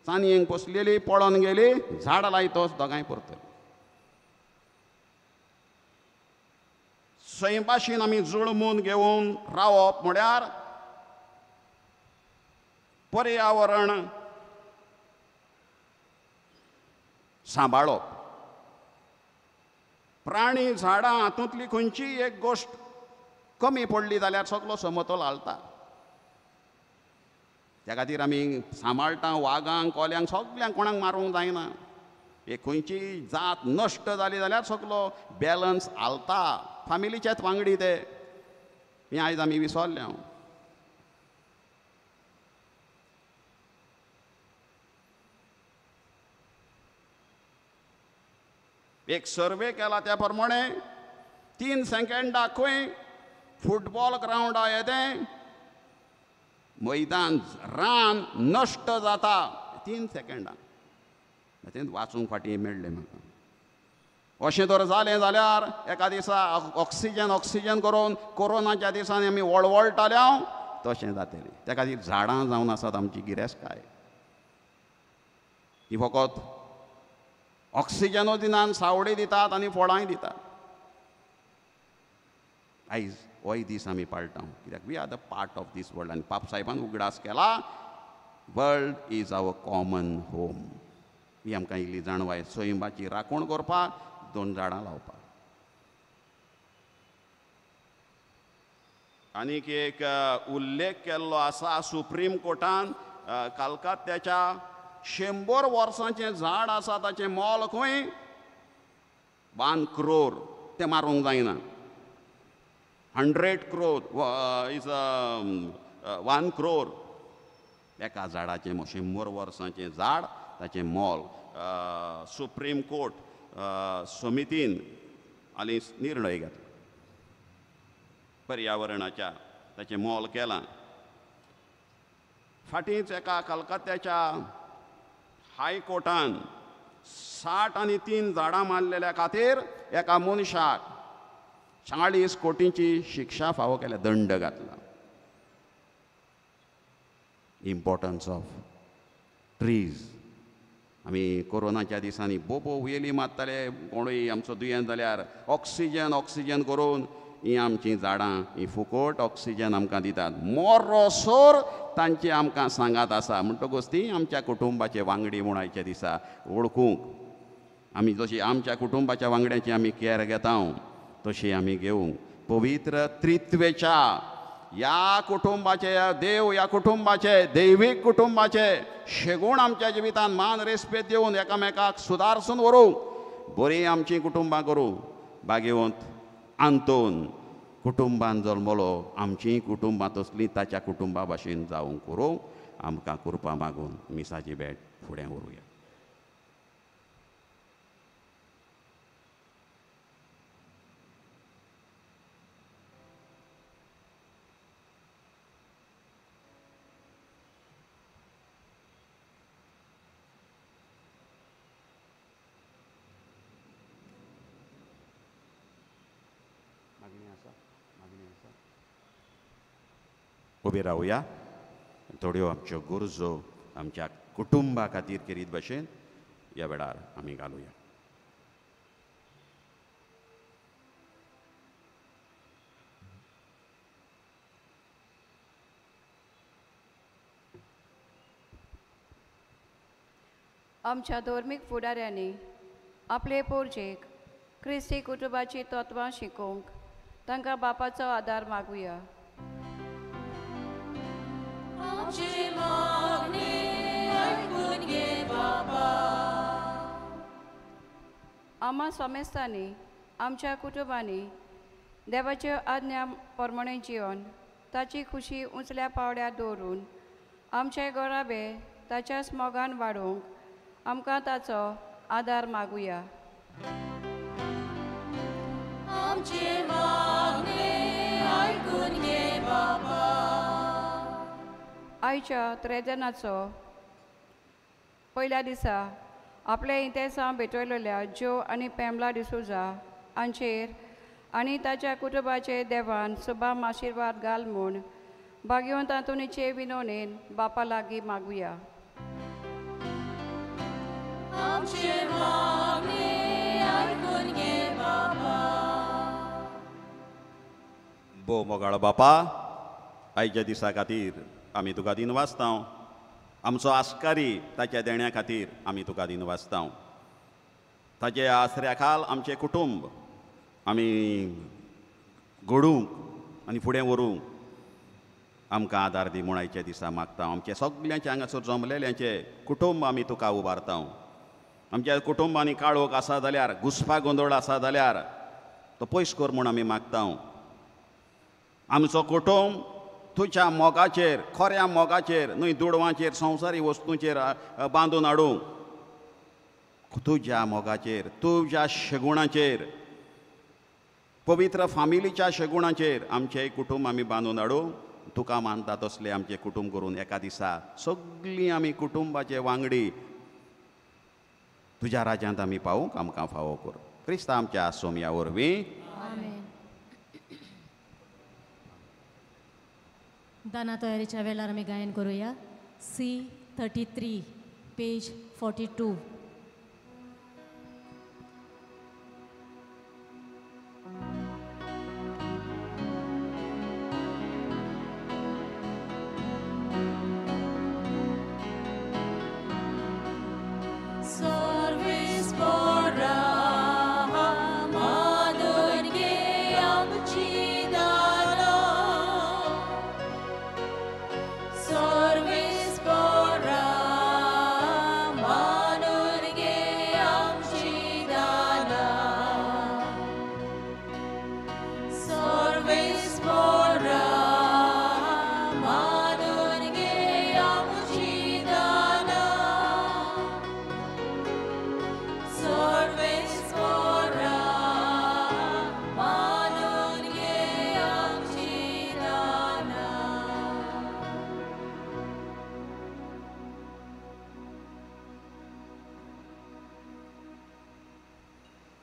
चानयेंक पोसलेली पळोन गेली, झाडां लायतोच दोगांय परतलीं. सैमाशीन आमी जुळमून घेवन रावप म्हळ्यार पर्यावरण सांबाळप. प्राणी झाडां हातूंतली खंयचीय एक गोश्ट कमी पडली जाल्यार सगलो समतोल हालता. त्या खातीर आमी सांबाळटा वागांक, कोल्यांक, सगल्यांक, कोणाक मारूंक जायना. एक खंयची जात नश्ट जाली जाल्यार सगलो बॅलन्स हालता. फामिलीचेच वांगडी ते, हें आयज आमी विसरल्या. एक सर्वे केला त्या प्रमाणे 3 सेकंडाक खंय फुटबॉल ग्रावंडा येतें मैदान रान नश्ट जाता 3 सेकंडां. तें वाचूंक फाटीं मेळ्ळें म्हाका. अशें तर जालें जाल्यार एका दिसा ऑक्सिजन ऑक्सिजन करून कोरोनाच्या दिसांनी आमी वळवळटाले तशें जातलें. त्या खातीर झाडां जावन आसात आमची गिरेस्तकाय. ती फकत ऑक्सिजनूय दिनात, सावळी दितात आनी फळांय दितात. आयज होय दीस आमी पाळटा कित्याक we are the part of this world. आनी पाप साहेबान उगडास केला, world is our common home. ही आमकां इल्ली जाणवाय सैमाची राखण करपाक 2 झाडां लावपाक. आनीक एक उल्लेख केल्लो आसा सुप्रीम कोर्टान कलकत्त्याच्या 100 वर्सांचें झाड आसा ताचें मोल खंय 1 crore, तें मारूंक जायना. 100 crore is 1 crore. एका झाडाचें 100 वर्सांचें झाड ताचें मोल सुप्रीम कोर्ट समितीन हालींच निर्णय घेतला पर्यावरणाच्या, ताचें मोल केलां. फाटींच एका कलकत्त्याच्या हायकोर्टान 60 आनी 3 झाडां मारलेल्या खातीर एका मनशाक 40 कोटींची शिक्षा फावो केल्या, दंड घातला. Importance of trees. आमी कोरोनाच्या दिसांनी बोबो वेली मारताले, कोणूय आमचो दुयेंत जाल्यार ऑक्सिजन ऑक्सिजन करून हीं आमचीं झाडां हीं फुकट ऑक्सिजन आमकां दितात. मोरोसोर तांचे आमकां सांगात आसा. म्हणटकूच ती आमच्या कुटुंबाचे वांगडी म्हूण आयच्या दिसा वळखूंक आमी जशी आमच्या कुटुंबाच्या वांगड्यांची आमी कॅर घेता तशी आमी घेवंक पवित्र त्रित्वेच्या ह्या कुटुंबाचे, देव ह्या कुटुंबाचे, दैवीक कुटुंबाचे शेगूण आमच्या जिवितान मान रेस्पेद दिवन एकामेकाक सुदारसून व्हरूंक बरीं आमचीं कुटुंबां करूं. भाग्यवंत आंतोन कुटुंबान जल्मलो, आमचीं कुटुंबां तसलीं ताच्या कुटुंबा भाशेन जावंक करूंक आमकां कृपा मागून मिसाची भेट फुडें व्हरूया. उबे रावया. थोड्यो आमच्यो गरजो आमच्या कुटुंबा खातीर केरीत भशेन ह्या वेळार आमी घालुया. आमच्या धर्मीक फुडाऱ्यांनी आपले पोरजेक क्रिस्ती कुटुंबाची तत्वां शिकोवंक तांकां बापाचो आदार मागुया. आमा समेस्तांनी आमच्या कुटुंबांनी देवाच्यो आज्ञा प्रमाणे जिवन ताची खुशी उंचल्या पावड्यार दवरून आमचे घराबे ताच्याच मोगान वाडोवंक आमकां ताचो आदार मागुया. आयच्या त्रेजनाचो पयल्या दिसा आपले इतेसांव भेटयलेल्या ज्यो आनी पेमला डिसोजा हांचेर आनी ताच्या कुटुंबाचे देवान सुबाम आशिर्वाद घाल म्हूण भाग्यवंत आंतोनीचे विनोणेन बापा लागीं मागुया. भोव मोगाळ बापा, आयच्या दिसा खातीर आमी तुका दिन वाचता. आमचो आस्कारी ताच्या देण्या खातीर आमी तुका दिन वाचता. ताचे आसऱ्या खाल आमचें कुटुंब आमी घडूंक आनी फुडें व्हरूंक आमकां आदार दी म्हूण आयच्या दिसा मागता. आमचे सगल्यांचे हांगासर जमलेल्यांचे कुटुंब आमी तुका उबारता. आमच्या कुटुंबांनी काळोख आसा जाल्यार, घुस्पा गोंदळ आसा जाल्यार तो पयस कर म्हूण आमी मागता. आमचो कुटुंब तुज्या मोगाचेर, खऱ्या मोगाचेर न्हय दुडवांचेर, संवसारी वस्तूंचेर बांदून हाडूंक, तुज्या मोगाचेर, तुज्या शेगुणाचेर, पवित्र फामिलीच्या शेगुणाचेर आमचें कुटुंब आमी बांदून हाडूं. तुका मानता तसलें आमचें कुटुंब करून एका दिसा सगळीं आमी कुटुंबाचे वांगडी तुज्या राज्यांत आमी पावूंक आमकां फावो कर. क्रिस्ता आमच्या सोमया वरवीं. दाना तयारीच्या वेळार आमी गायन करूया. C 33 page 42.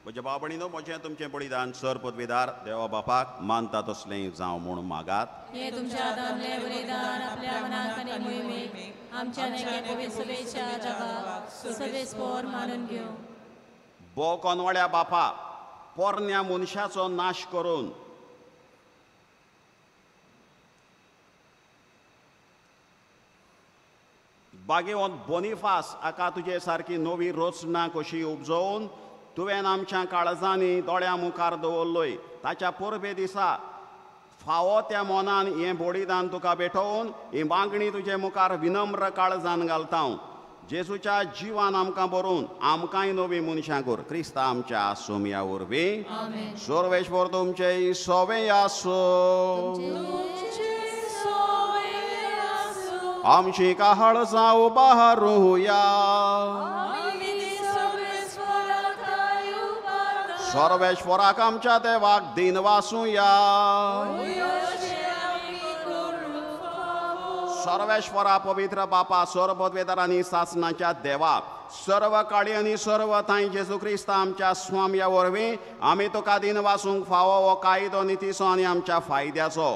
म्हज्या बाबणीनो म्हजें तुमचें बलिदान सर पदवीदार देवा बापाक मानता तसलें जावं म्हूण मागात. हें तुमच्या हातांतलें बलिदान आपल्या मनाक आनी मोहिमेक आमच्या पवित्र जगाक सर्वेस्पोर मानून घेवं. बो कोनवाड्या बापा पोरण्या मनशाचो नाश करून बागेवंत बोनिफास हाका तुजे सारकी नवी रचना कशी उपजोवन तुवें आमच्या काळजांनी दोळ्यां मुखार दवरलोय. ताच्या परबे दिसा फावो त्या मनान हें बलिदान तुका भेटोवन ही मागणी तुजे मुखार विनम्र काळजान घालता. जेजूच्या जिवान आमकां बरोवन आमकांय नवी मनशां कर. क्रिस्ता आमच्या सोमया वरवीं. सर्वेश्वर तुमचे सोवे आसूं. आमची काहळ जावं बहारुया. सर्वेश्वराक आमच्या देवाक दिन वासुया. सर्वेश्वरा पवित्र बापा सर्वपदवेदार आनी सासनाच्या देवा सर्व काळी आनी सर्व थांय जेजू क्रिस्ता आमच्या स्वाम्या वरवीं आमी तुका दिन वासूंक फावो हो कायदो नितीचो आनी आमच्या फायद्याचो.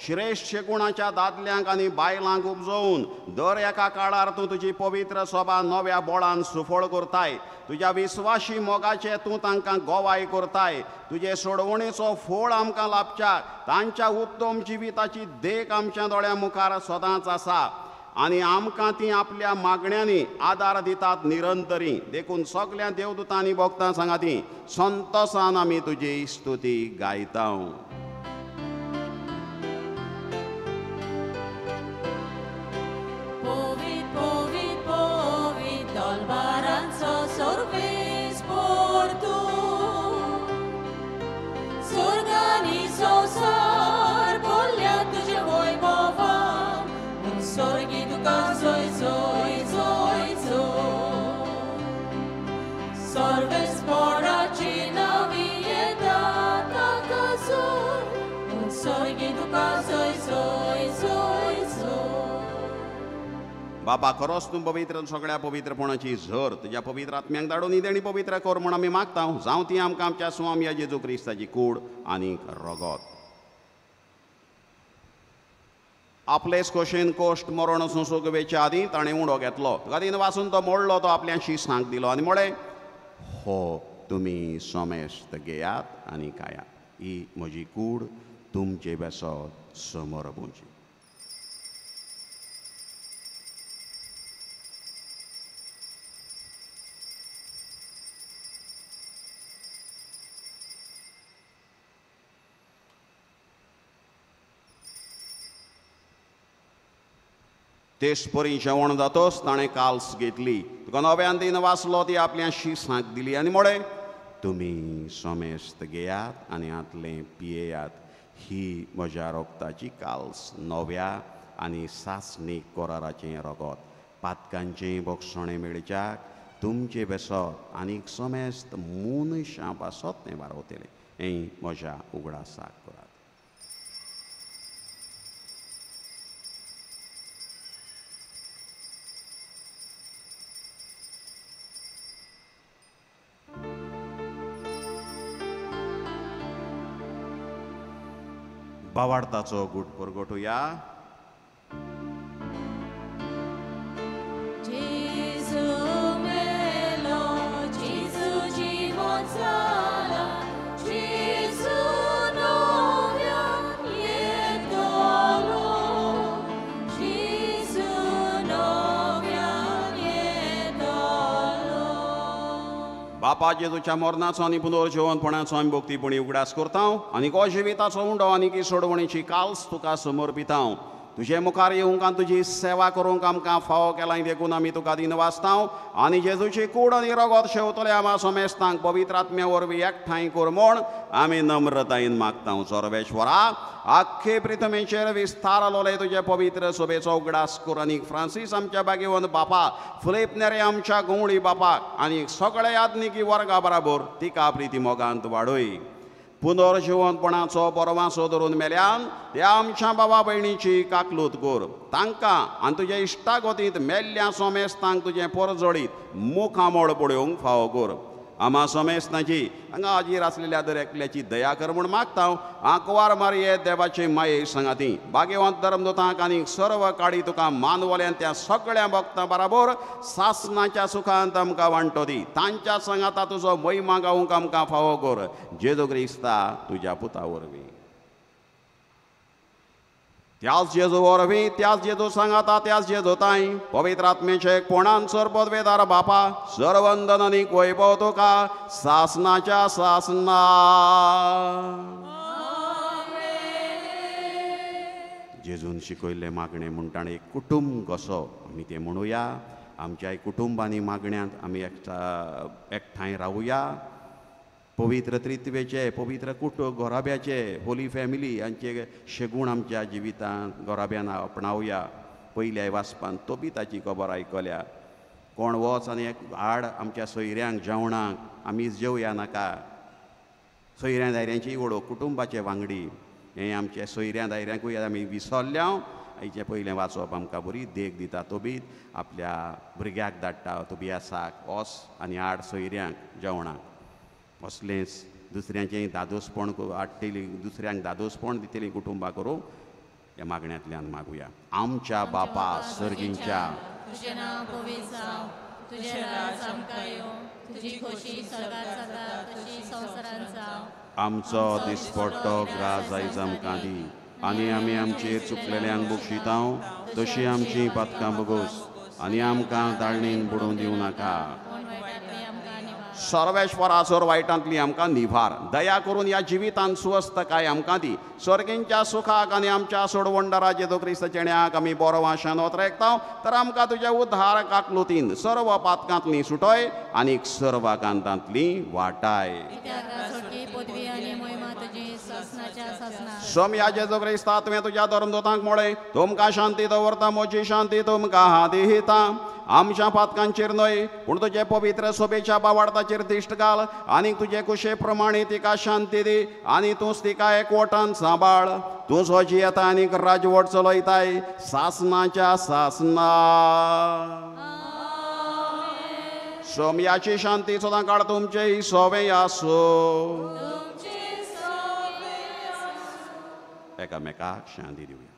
श्रेश्ठ गुणाच्या दादल्यांक आनी बायलांक उपजोवन दर एका काळार तूं तुजी पवित्र सभा नव्या बोळान सुफळ करताय. तुज्या विस्वाशी मोगाचे तूं तांकां गोवाय करताय. तुजे सोडवणेचो फोळ आमकां लाभच्याक तांच्या उत्तम जिविताची देख आमच्या दोळ्यां मुखार सदांच आसा आनी आमकां ती आपल्या मागण्यांनी आदार दितात निरंतरी. देखून सगल्या देवदूतांनी भोगतां सांगा ती संतोसान आमी तुजी स्तुती गायता. बाबा खरोच तूं पवित्र सगळ्या पवित्रपणाची झर तुज्या पवित्र आत्म्यांक धाडून ही देणी पवित्र कर म्हूण आमी मागता. जावं ती आमकां आमच्या स्वामया जेजू क्रिस्ताची कूड आनी रगत. आपलेच खोशेन कोश्ट मरण सोंसूंक वेच्या आदीं ताणें उडो घेतलो. तुका दिन वासून तो मोडलो तो आपल्या शिसांक दिलो आनी म्हळें हो तुमी समेस्त घेयात आनी खायात. ही म्हजी कूड तुमचे बेसत समर्पूची. तेच परी जेवण जातोच ताणें काल्स घेतली. तुका नव्यान दिन वाचलो ती आपल्या शिसांक दिली आनी म्हळें तुमी समेस्त घेयात आनी हांतलें पियेयात. ही म्हज्या रोगताची काल्स नव्या आनी सासणीक कराराचें रगत. पातकांचें बोगसणें मेळच्याक तुमचें बेसत आनी समेस्त मनशां पासत तें वारवतलें. हें म्हज्या उगडासाक करात. बावार्थाचो गूट परगटुया. बापा जेजूच्या मरणाचो आनी पुनर्जिवनपणाचो आमी भक्तीपणी उगडास करता आनी गो जिविताचो उंडो आनी सोडवणीची काल्स तुका समर्पिता. तुजे मुखार येवंक आनी तुजी सेवा करूंक आमकां फावो केलां देखून आमी तुका दिनवासता आनी जेजूची कूड आनी रगत शेवतले आमा समेस्तांक पवित्र आत्म्या वरवीं एकठांय कर म्हूण आमी नम्रतायेन मागता. सर्वेश्वरा, आख्खे प्रिथमेचेर विस्तारलोले तुजे पवित्र सभेचो उगडास कर आनी फ्रांसीस आमच्या बागेवन बापा, फिलीप नेरे आमच्या गवळी बापाक आनी सगळे आदनिकी वर्गा बराबर तिका प्रिती मोगांत वाडय. पुनर्जिवनपणाचो बरवासो धरून मेल्यान त्या आमच्या बाबा भयणीची काकलूत कर. तांकां आनी तुजे इश्टागतींत मेल्ल्या सोमेस्तांक तुजें परजळीत मुखामळ पळोवंक फावो कर. आमा सोमेस्तांची हांगा हाजीर आसलेल्या दर एकल्याची दया कर म्हूण मागता. आंकवार मारये देवाचे माये सांगाती भाग्यवंत धर्मदूतांक आनी सर्व काळी तुका मानवल्यान त्या सगळ्या भक्तां बराबर सासनाच्या सुखांत आमकां वांटो दी. तांच्या सांगाता तुजो महिमा गावंक आमकां फावो कर. जेजू क्रिस्ता तुज्या पुता वरवीं. त्याच जेजू वरवीं, त्याच जेजू सांगाता, त्याच जेजू ताई पवित्र आत्मेचे कोणान सरपदवेदार बापा सर्वंदन आनी वैभव तुका सासनाच्या सासना. जेजून शिकयल्लें मागणें म्हणटा एक कुटुंब कसो आमी तें म्हणुया. आमच्याय कुटुंबांनी मागण्यांत आमी एकठांय रावुया. पवित्र त्रित्वेचे, पवित्र कुटुंब घराब्याचे, होली फॅमिली हांचे शेगूण आमच्या जिवितांत घराब्यान आपणावया. पयल्या वाचपान तोबी ताची खबर आयकल्या. कोण वच आनी एक हाड आमच्या सोयऱ्यांक जेवणाक, आमी जेवया नाका. सोयऱ्यां दायऱ्यांची वळख, कुटुंबाचे वांगडी हें आमच्या सोयऱ्यां दायऱ्यांकूय आमी विसरल्या. आयचें पयलें वाचप आमकां बरी देख दिता. तोबीत आपल्या भुरग्याक धाडटा तोबियासाक, वच आनी हाड सोयऱ्यांक जेवणाक. असलेंच दुसऱ्यांचें दादोसपण हाडटली, दुसऱ्यांक दादोसपण दितली कुटुंबां करूंक ह्या मागण्यांतल्यान मागुया. आमच्या बापा सर्गींच्या, तुजें नांव पवित्र जावं, तुजें राज आमकां येवं, तुजी खोशी स्वर्गात जाता तशी संवसारांत जावं. आमचो दिसपट्टो ग्रास आयज आमकां दी आनी आमी आमचेर चुकलेल्यांक बक्षिता तशी आमची पातकां बगोस आनी आमकां ताळणीन बुडोवन दिवं नाका. सर्वेश्वरा, सर वायटांतली आमकां निभार. दया करून ह्या जिवितांत सुवस्थकाय आमकां दी. सर्गींच्या सुखाक आनी आमच्या सोडवंडरा जेजू क्रिस्त चेण्याक आमी बरो वाशान ओतरेकता तर आमकां तुज्या उद्धार काकलुतीन सर्व पातकांतली सुटय आनी सर्वाकांतांतली वाटाय. सोमया जेजू क्रिस्ता, तुवें तुज्या धर्मदूतांक म्हळें, तुमकां शांती दवरता, म्हजी शांती तुमकां दिता. आमच्या पातकांचेर न्हय पूण तुजे पवित्र सोबेच्या बावार्थाचेर दिश्ट घाल आनी तुजे कुशे प्रमाणे तिका शांती दी आनी तूंच तिका एकवटान सांबाळ. तूं सोजी येता आनी राजवट चलयताय सासनाच्या सासना. सोमयाची शांती सदां काळ तुमचेय सोवे आसूं. एकामेकाक शांती दिवया.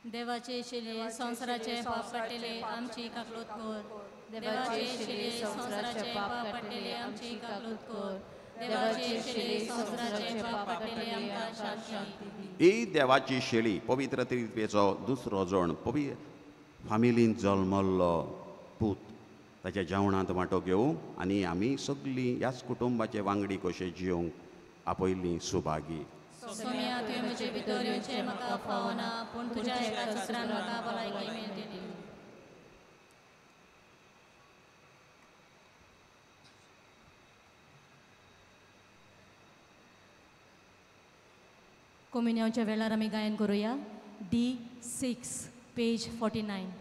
देवाचे शिले संवसाराचे पाप काडटले आमची काकलूत कर. देवाचे शिले संवसाराचे पाप काडटले आमची काकलूत कर. देवाचे शिले संवसाराचे पाप काडटले आमकां शांती दी. ही देवाची शेळी पवित्र त्रित्वेचो दुसरो जण, पवित्र फामिलीन जल्मल्लो पूत, ताच्या जेवणांत वांटो घेवंक आनी आमी सगळीं ह्याच कुटुंबाचे वांगडी कशे जियोंक आपयल्ली सुभागी. सोम्या, तुवें म्हजे भितर येवचें म्हाका फावना, पूण तुज्या एका उतरान म्हाका भलायकी मेळटली. कोमिन्यांच्या वेळार आमी गायन करुया. D6 page 49.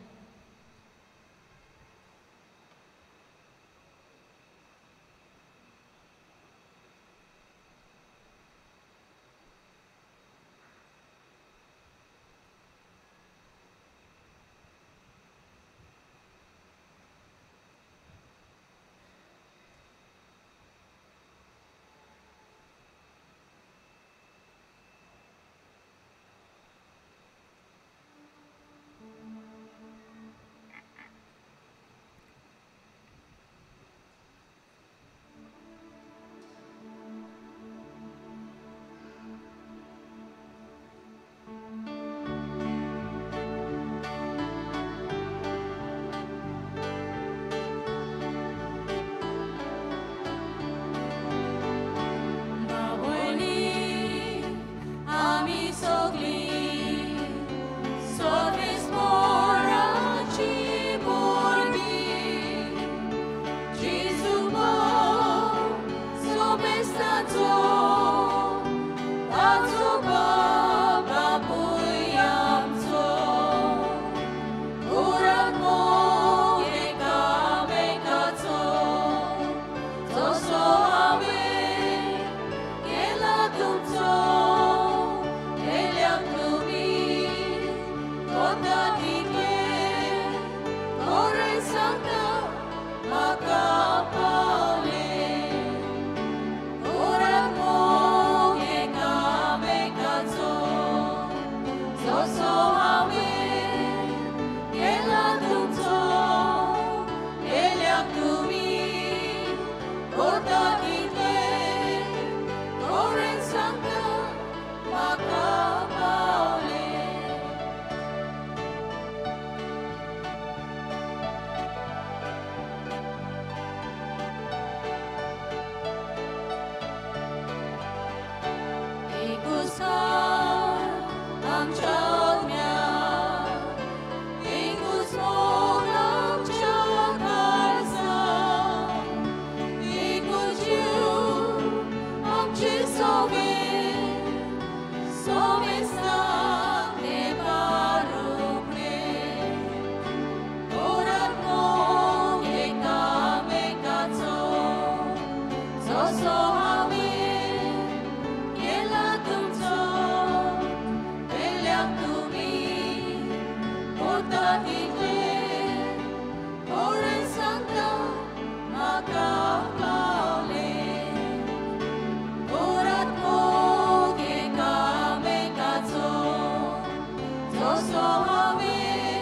जसो हांवें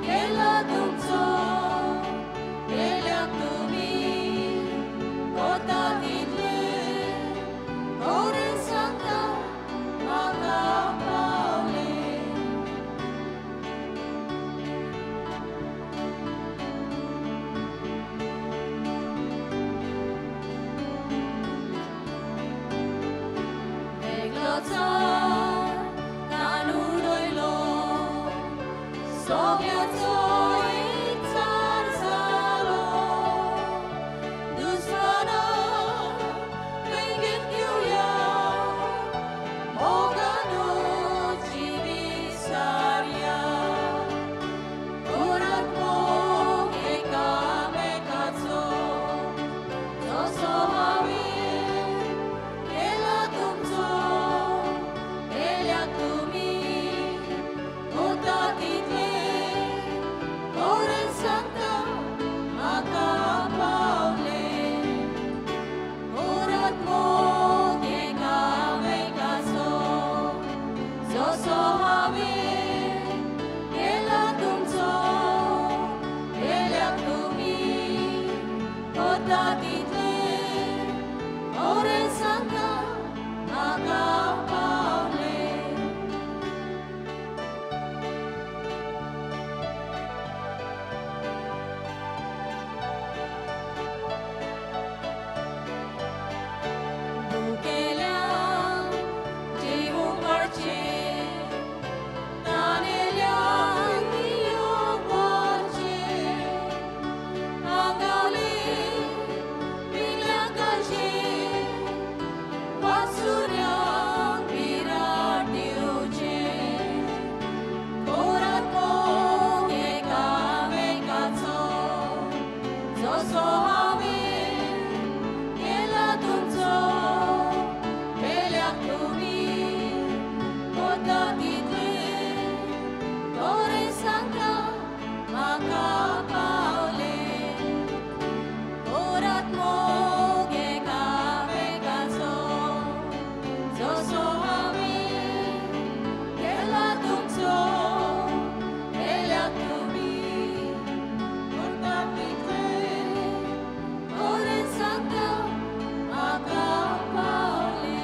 केला तुमचो केल्याक तुमी कोता तितले खरें सांगता म्हाका पावले. वेगळो चार कान उडयलो सगळ्याचो एक चार जालो दुस्माना वेंगेंत घेवया मोगानूच जिवीत सारया करात मोग एकामेकाचो जसो हांवें केला तुमचो केल्याक तुमी कोता तितले खरें सांगता म्हाका पावले. करात मोग एकामेकाचो जसो हांवें केला तुमचो केल्याक तुमी कोता तितले खरें सांगता म्हाका पावले. भुकेल्यांक जेवूंक वाडचें, तानेल्यांक पिवंक व्हरचें, आंगावले पिल्यांक घालचें, वासुऱ्यांक विराट दिवचें. करात मोग एकामेकाचो जसो हांवें केला तुमचो केल्याक तुमी कोता तितले खरें सांगता म्हाका पावले. करात मोग एकामेकाचो जसो हांवें केला तुमचो केल्याक तुमी कोता तितले खरें सांगता म्हाका पावले.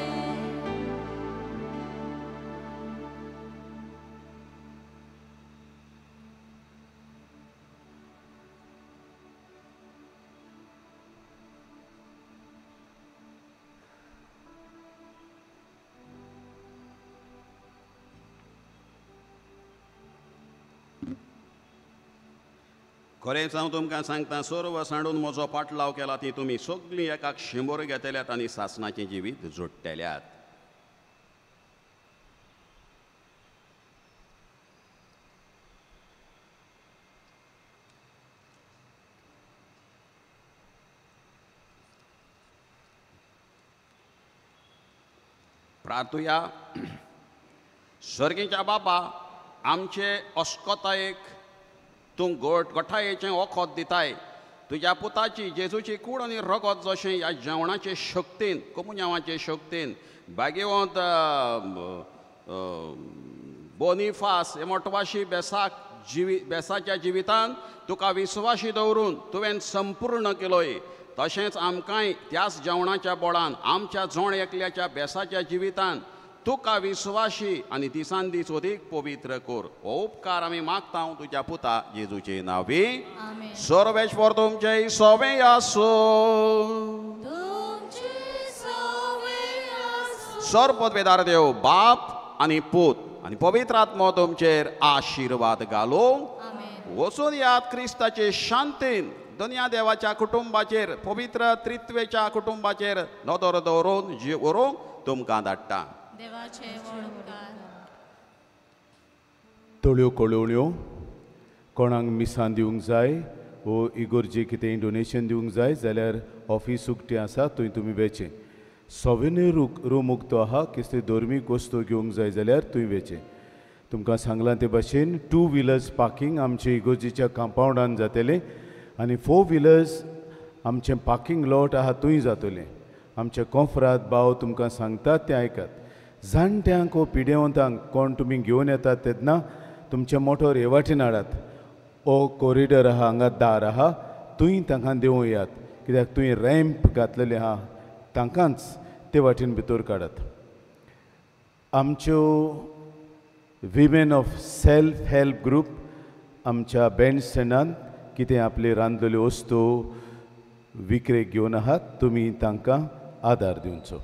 खरेंच हांव तुमकां सांगता, सर्व सांडून म्हजो पाटलाव केला ती तुमी सगळीं एकाक शिंबोर घेतल्यात आनी सासणाचें जिवीत जोडटेल्यात. प्रार्थुया. सर्गीच्या बापा, आमचे अस्कतायेक तूं गोट गोठायेचें वखद दिताय. तुज्या पुताची जेजूची कूड आनी रगत जशें ह्या जेवणाचे शक्तीन, कोमुन्यांवाचे शक्तीन बागेवंत बोनिफास हे मोटवाशी बेसाक जिवी बेसाच्या जिवितान तुका विस्वाशी दवरून तुवें संपूर्ण केलोय, तशेंच आमकांय त्याच जेवणाच्या बोळान आमच्या जोण एकल्याच्या बेसाच्या जिवितान तुका विस्वाशी आनी दिसान दीस अदीक पवित्र कर. हो उपकार आमी मागता तुज्या पुता जेजूचे नांवी. सर्वेश्वर तुमचे सवे आसूं. सर्वपदवेदार देव बाप आनी पूत आनी पवित्र आत्मो तुमचेर आशिर्वाद घालूं. वचून याद क्रिस्ताचे शांतीन दुनिया देवाच्या कुटुंबाचेर, पवित्र त्रित्वेच्या कुटुंबाचेर नदर दवरून जीव व्हरूंक तुमकां धाडटा. तोळ्यो कळोवण्यो कोणाक मिसां दिवंक जाय वो इगोर्जे कितें डोनेशन दिवंक जाय जाल्यार ऑफीस उक्तें आसा, थंय तुमी वेचें. सोवेनीर रूम उक्तो आहा, कसली धर्मीक वस्तू घेवंक जाय जाल्यार थंय वेचें. तुमकां सांगलां ते भाशेन 2 व्हिलर्स पार्कींग आमचे इगोर्जेच्या कंपावंडान जातलें आनी 4 व्हिलर्स आमचें पार्कींग लॉट आहा थंय जातलें. आमचे कोंफराद भाव तुमकां सांगतात तें आयकात. जाणट्यांक वो पिडेवंतांक कोण तुमी घेवन येतात तेन्ना तुमचें मोटोर हे वाटेन हाडात. ओ कॉरिडोर आहा, हांगा दार आहा, थंय तांकां देंवूं येयात, कित्याक तुवें रॅम्प घातलेले आहा तांकांच ते वाटेन भितर काडात. आमच्यो women of self help group आमच्या बँड स्टँडांत कितें आपली रांदलेल्यो वस्तू विक्रेक घेवन आहात, तुमी तांकां आदार दिवचो.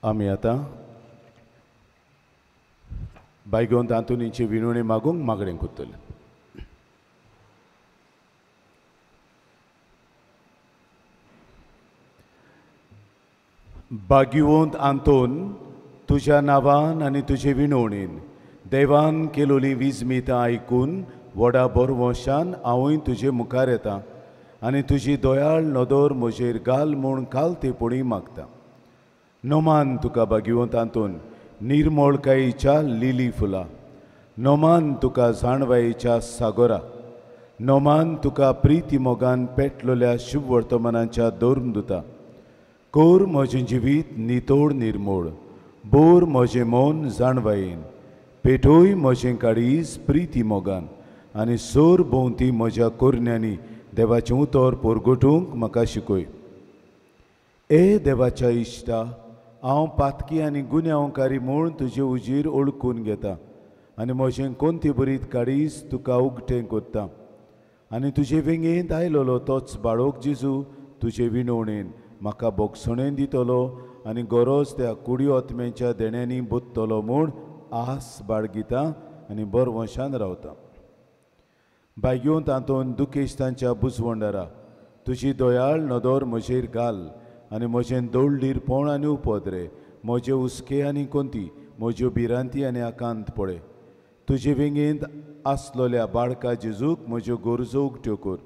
आमी आतां बायगोन तांतुनीची विनवणी मागूंक मागणें करतले. बागिवंत आंतोन, तुज्या नांवान आनी तुजे विनवणीन देवान केलोली विजमितां आयकून व्हडा बोरवंशान हांवूय तुजे मुखार येता आनी तुजी दयाळ नदर म्हजेर घाल म्हूण कालतेपणी मागता. नोमान तुका बागिवंत आंतोन निर्मोळकायेच्या लिली फुलां, नोमान तुका जाणवायेच्या सागोरा, नोमान तुका प्रिती मोगान पेटलोल्या शुभ वर्तमानाच्या धर्मदुता. कोर म्हजें जिवीत नितोड निर्मोळ, बोर म्हजें मन जाणवायेन, पेटोय म्हजें काळीज प्रिती मोगान आनी सोर भोंवती म्हज्या कोरण्यांनी देवाचें उतर पोरगोटूंक म्हाका शिकय. ए देवाच्या इश्टा, हांव पातकी आनी गुन्यांवकारी म्हूण तुजे उजीर ओळखून घेता आनी म्हजें कोणती बरीत काळीज तुका उगटें करता आनी तुजे वेंगेंत आयलोलो तोच बाळोक जेजू तुजे विनवणेन म्हाका बोगसणेन दितलो आनी गरज त्या कुडी आत्म्याच्या देण्यांनी बोत्तलो म्हूण आस बाळगिता आनी बरवंशान रावता. बायगेवन तातूंत दुखेस्तांच्या बुजवंडारा तुजी दयाळ नदर म्हजेर घाल आनी म्हजें दोळडीरपण आनी उपद्रे, म्हजे हुस्के आनी कोंती, म्हज्यो भिरांती आनी आकांत पळय. तुजे वेंगेंत आसलोल्या बाळका जेजूक म्हज्यो गरजो उगट्यो कर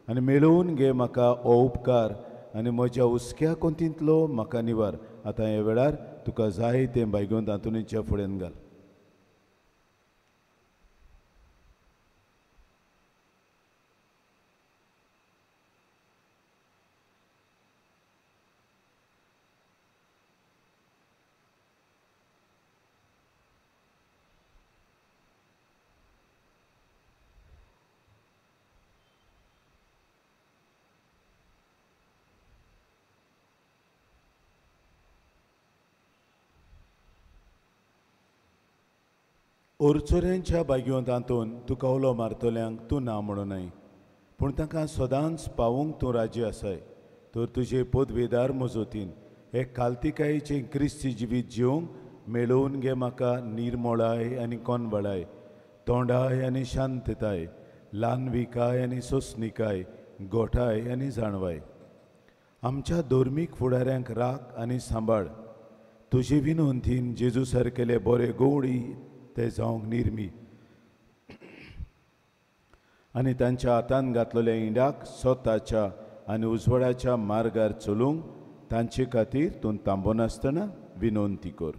आनी मेळोवन घे म्हाका हो उपकार आनी म्हज्या हुस्क्या कोंतींतलो म्हाका निवार. आतां ह्या वेळार तुका जाय तें बायगोन तातूंच्या फुड्यान घाल. ओरचोऱ्यांच्या बागयोंत आंतोन तुका उलो मारतल्यांक तूं ना म्हणूं न्हय, पूण तांकां सदांच पावूंक तूं राजी आसाय. तर तुजे पदवेदार मजतीन हे कालतिकायेचें क्रिस्ती जिवीत जिवंक मेळोवन घे म्हाका निर्मोळाय आनी कोनबळाय, तोंडाय आनी शांतताय, ल्हानविकाय आनी सोंसणिकाय, गोठाय आनी जाणवाय. आमच्या धर्मीक फुडाऱ्यांक राख आनी सांबाळ. तुजे विनवंतीन जेजू सारकेले बरे गवळी ते जावंक निर्मी आनी तांच्या हातान घातलेल्या इंडाक स्वताच्या आनी उजवाडाच्या मार्गार चलूंक तांचे खातीर तूं थांबनासतना विनवंती कर.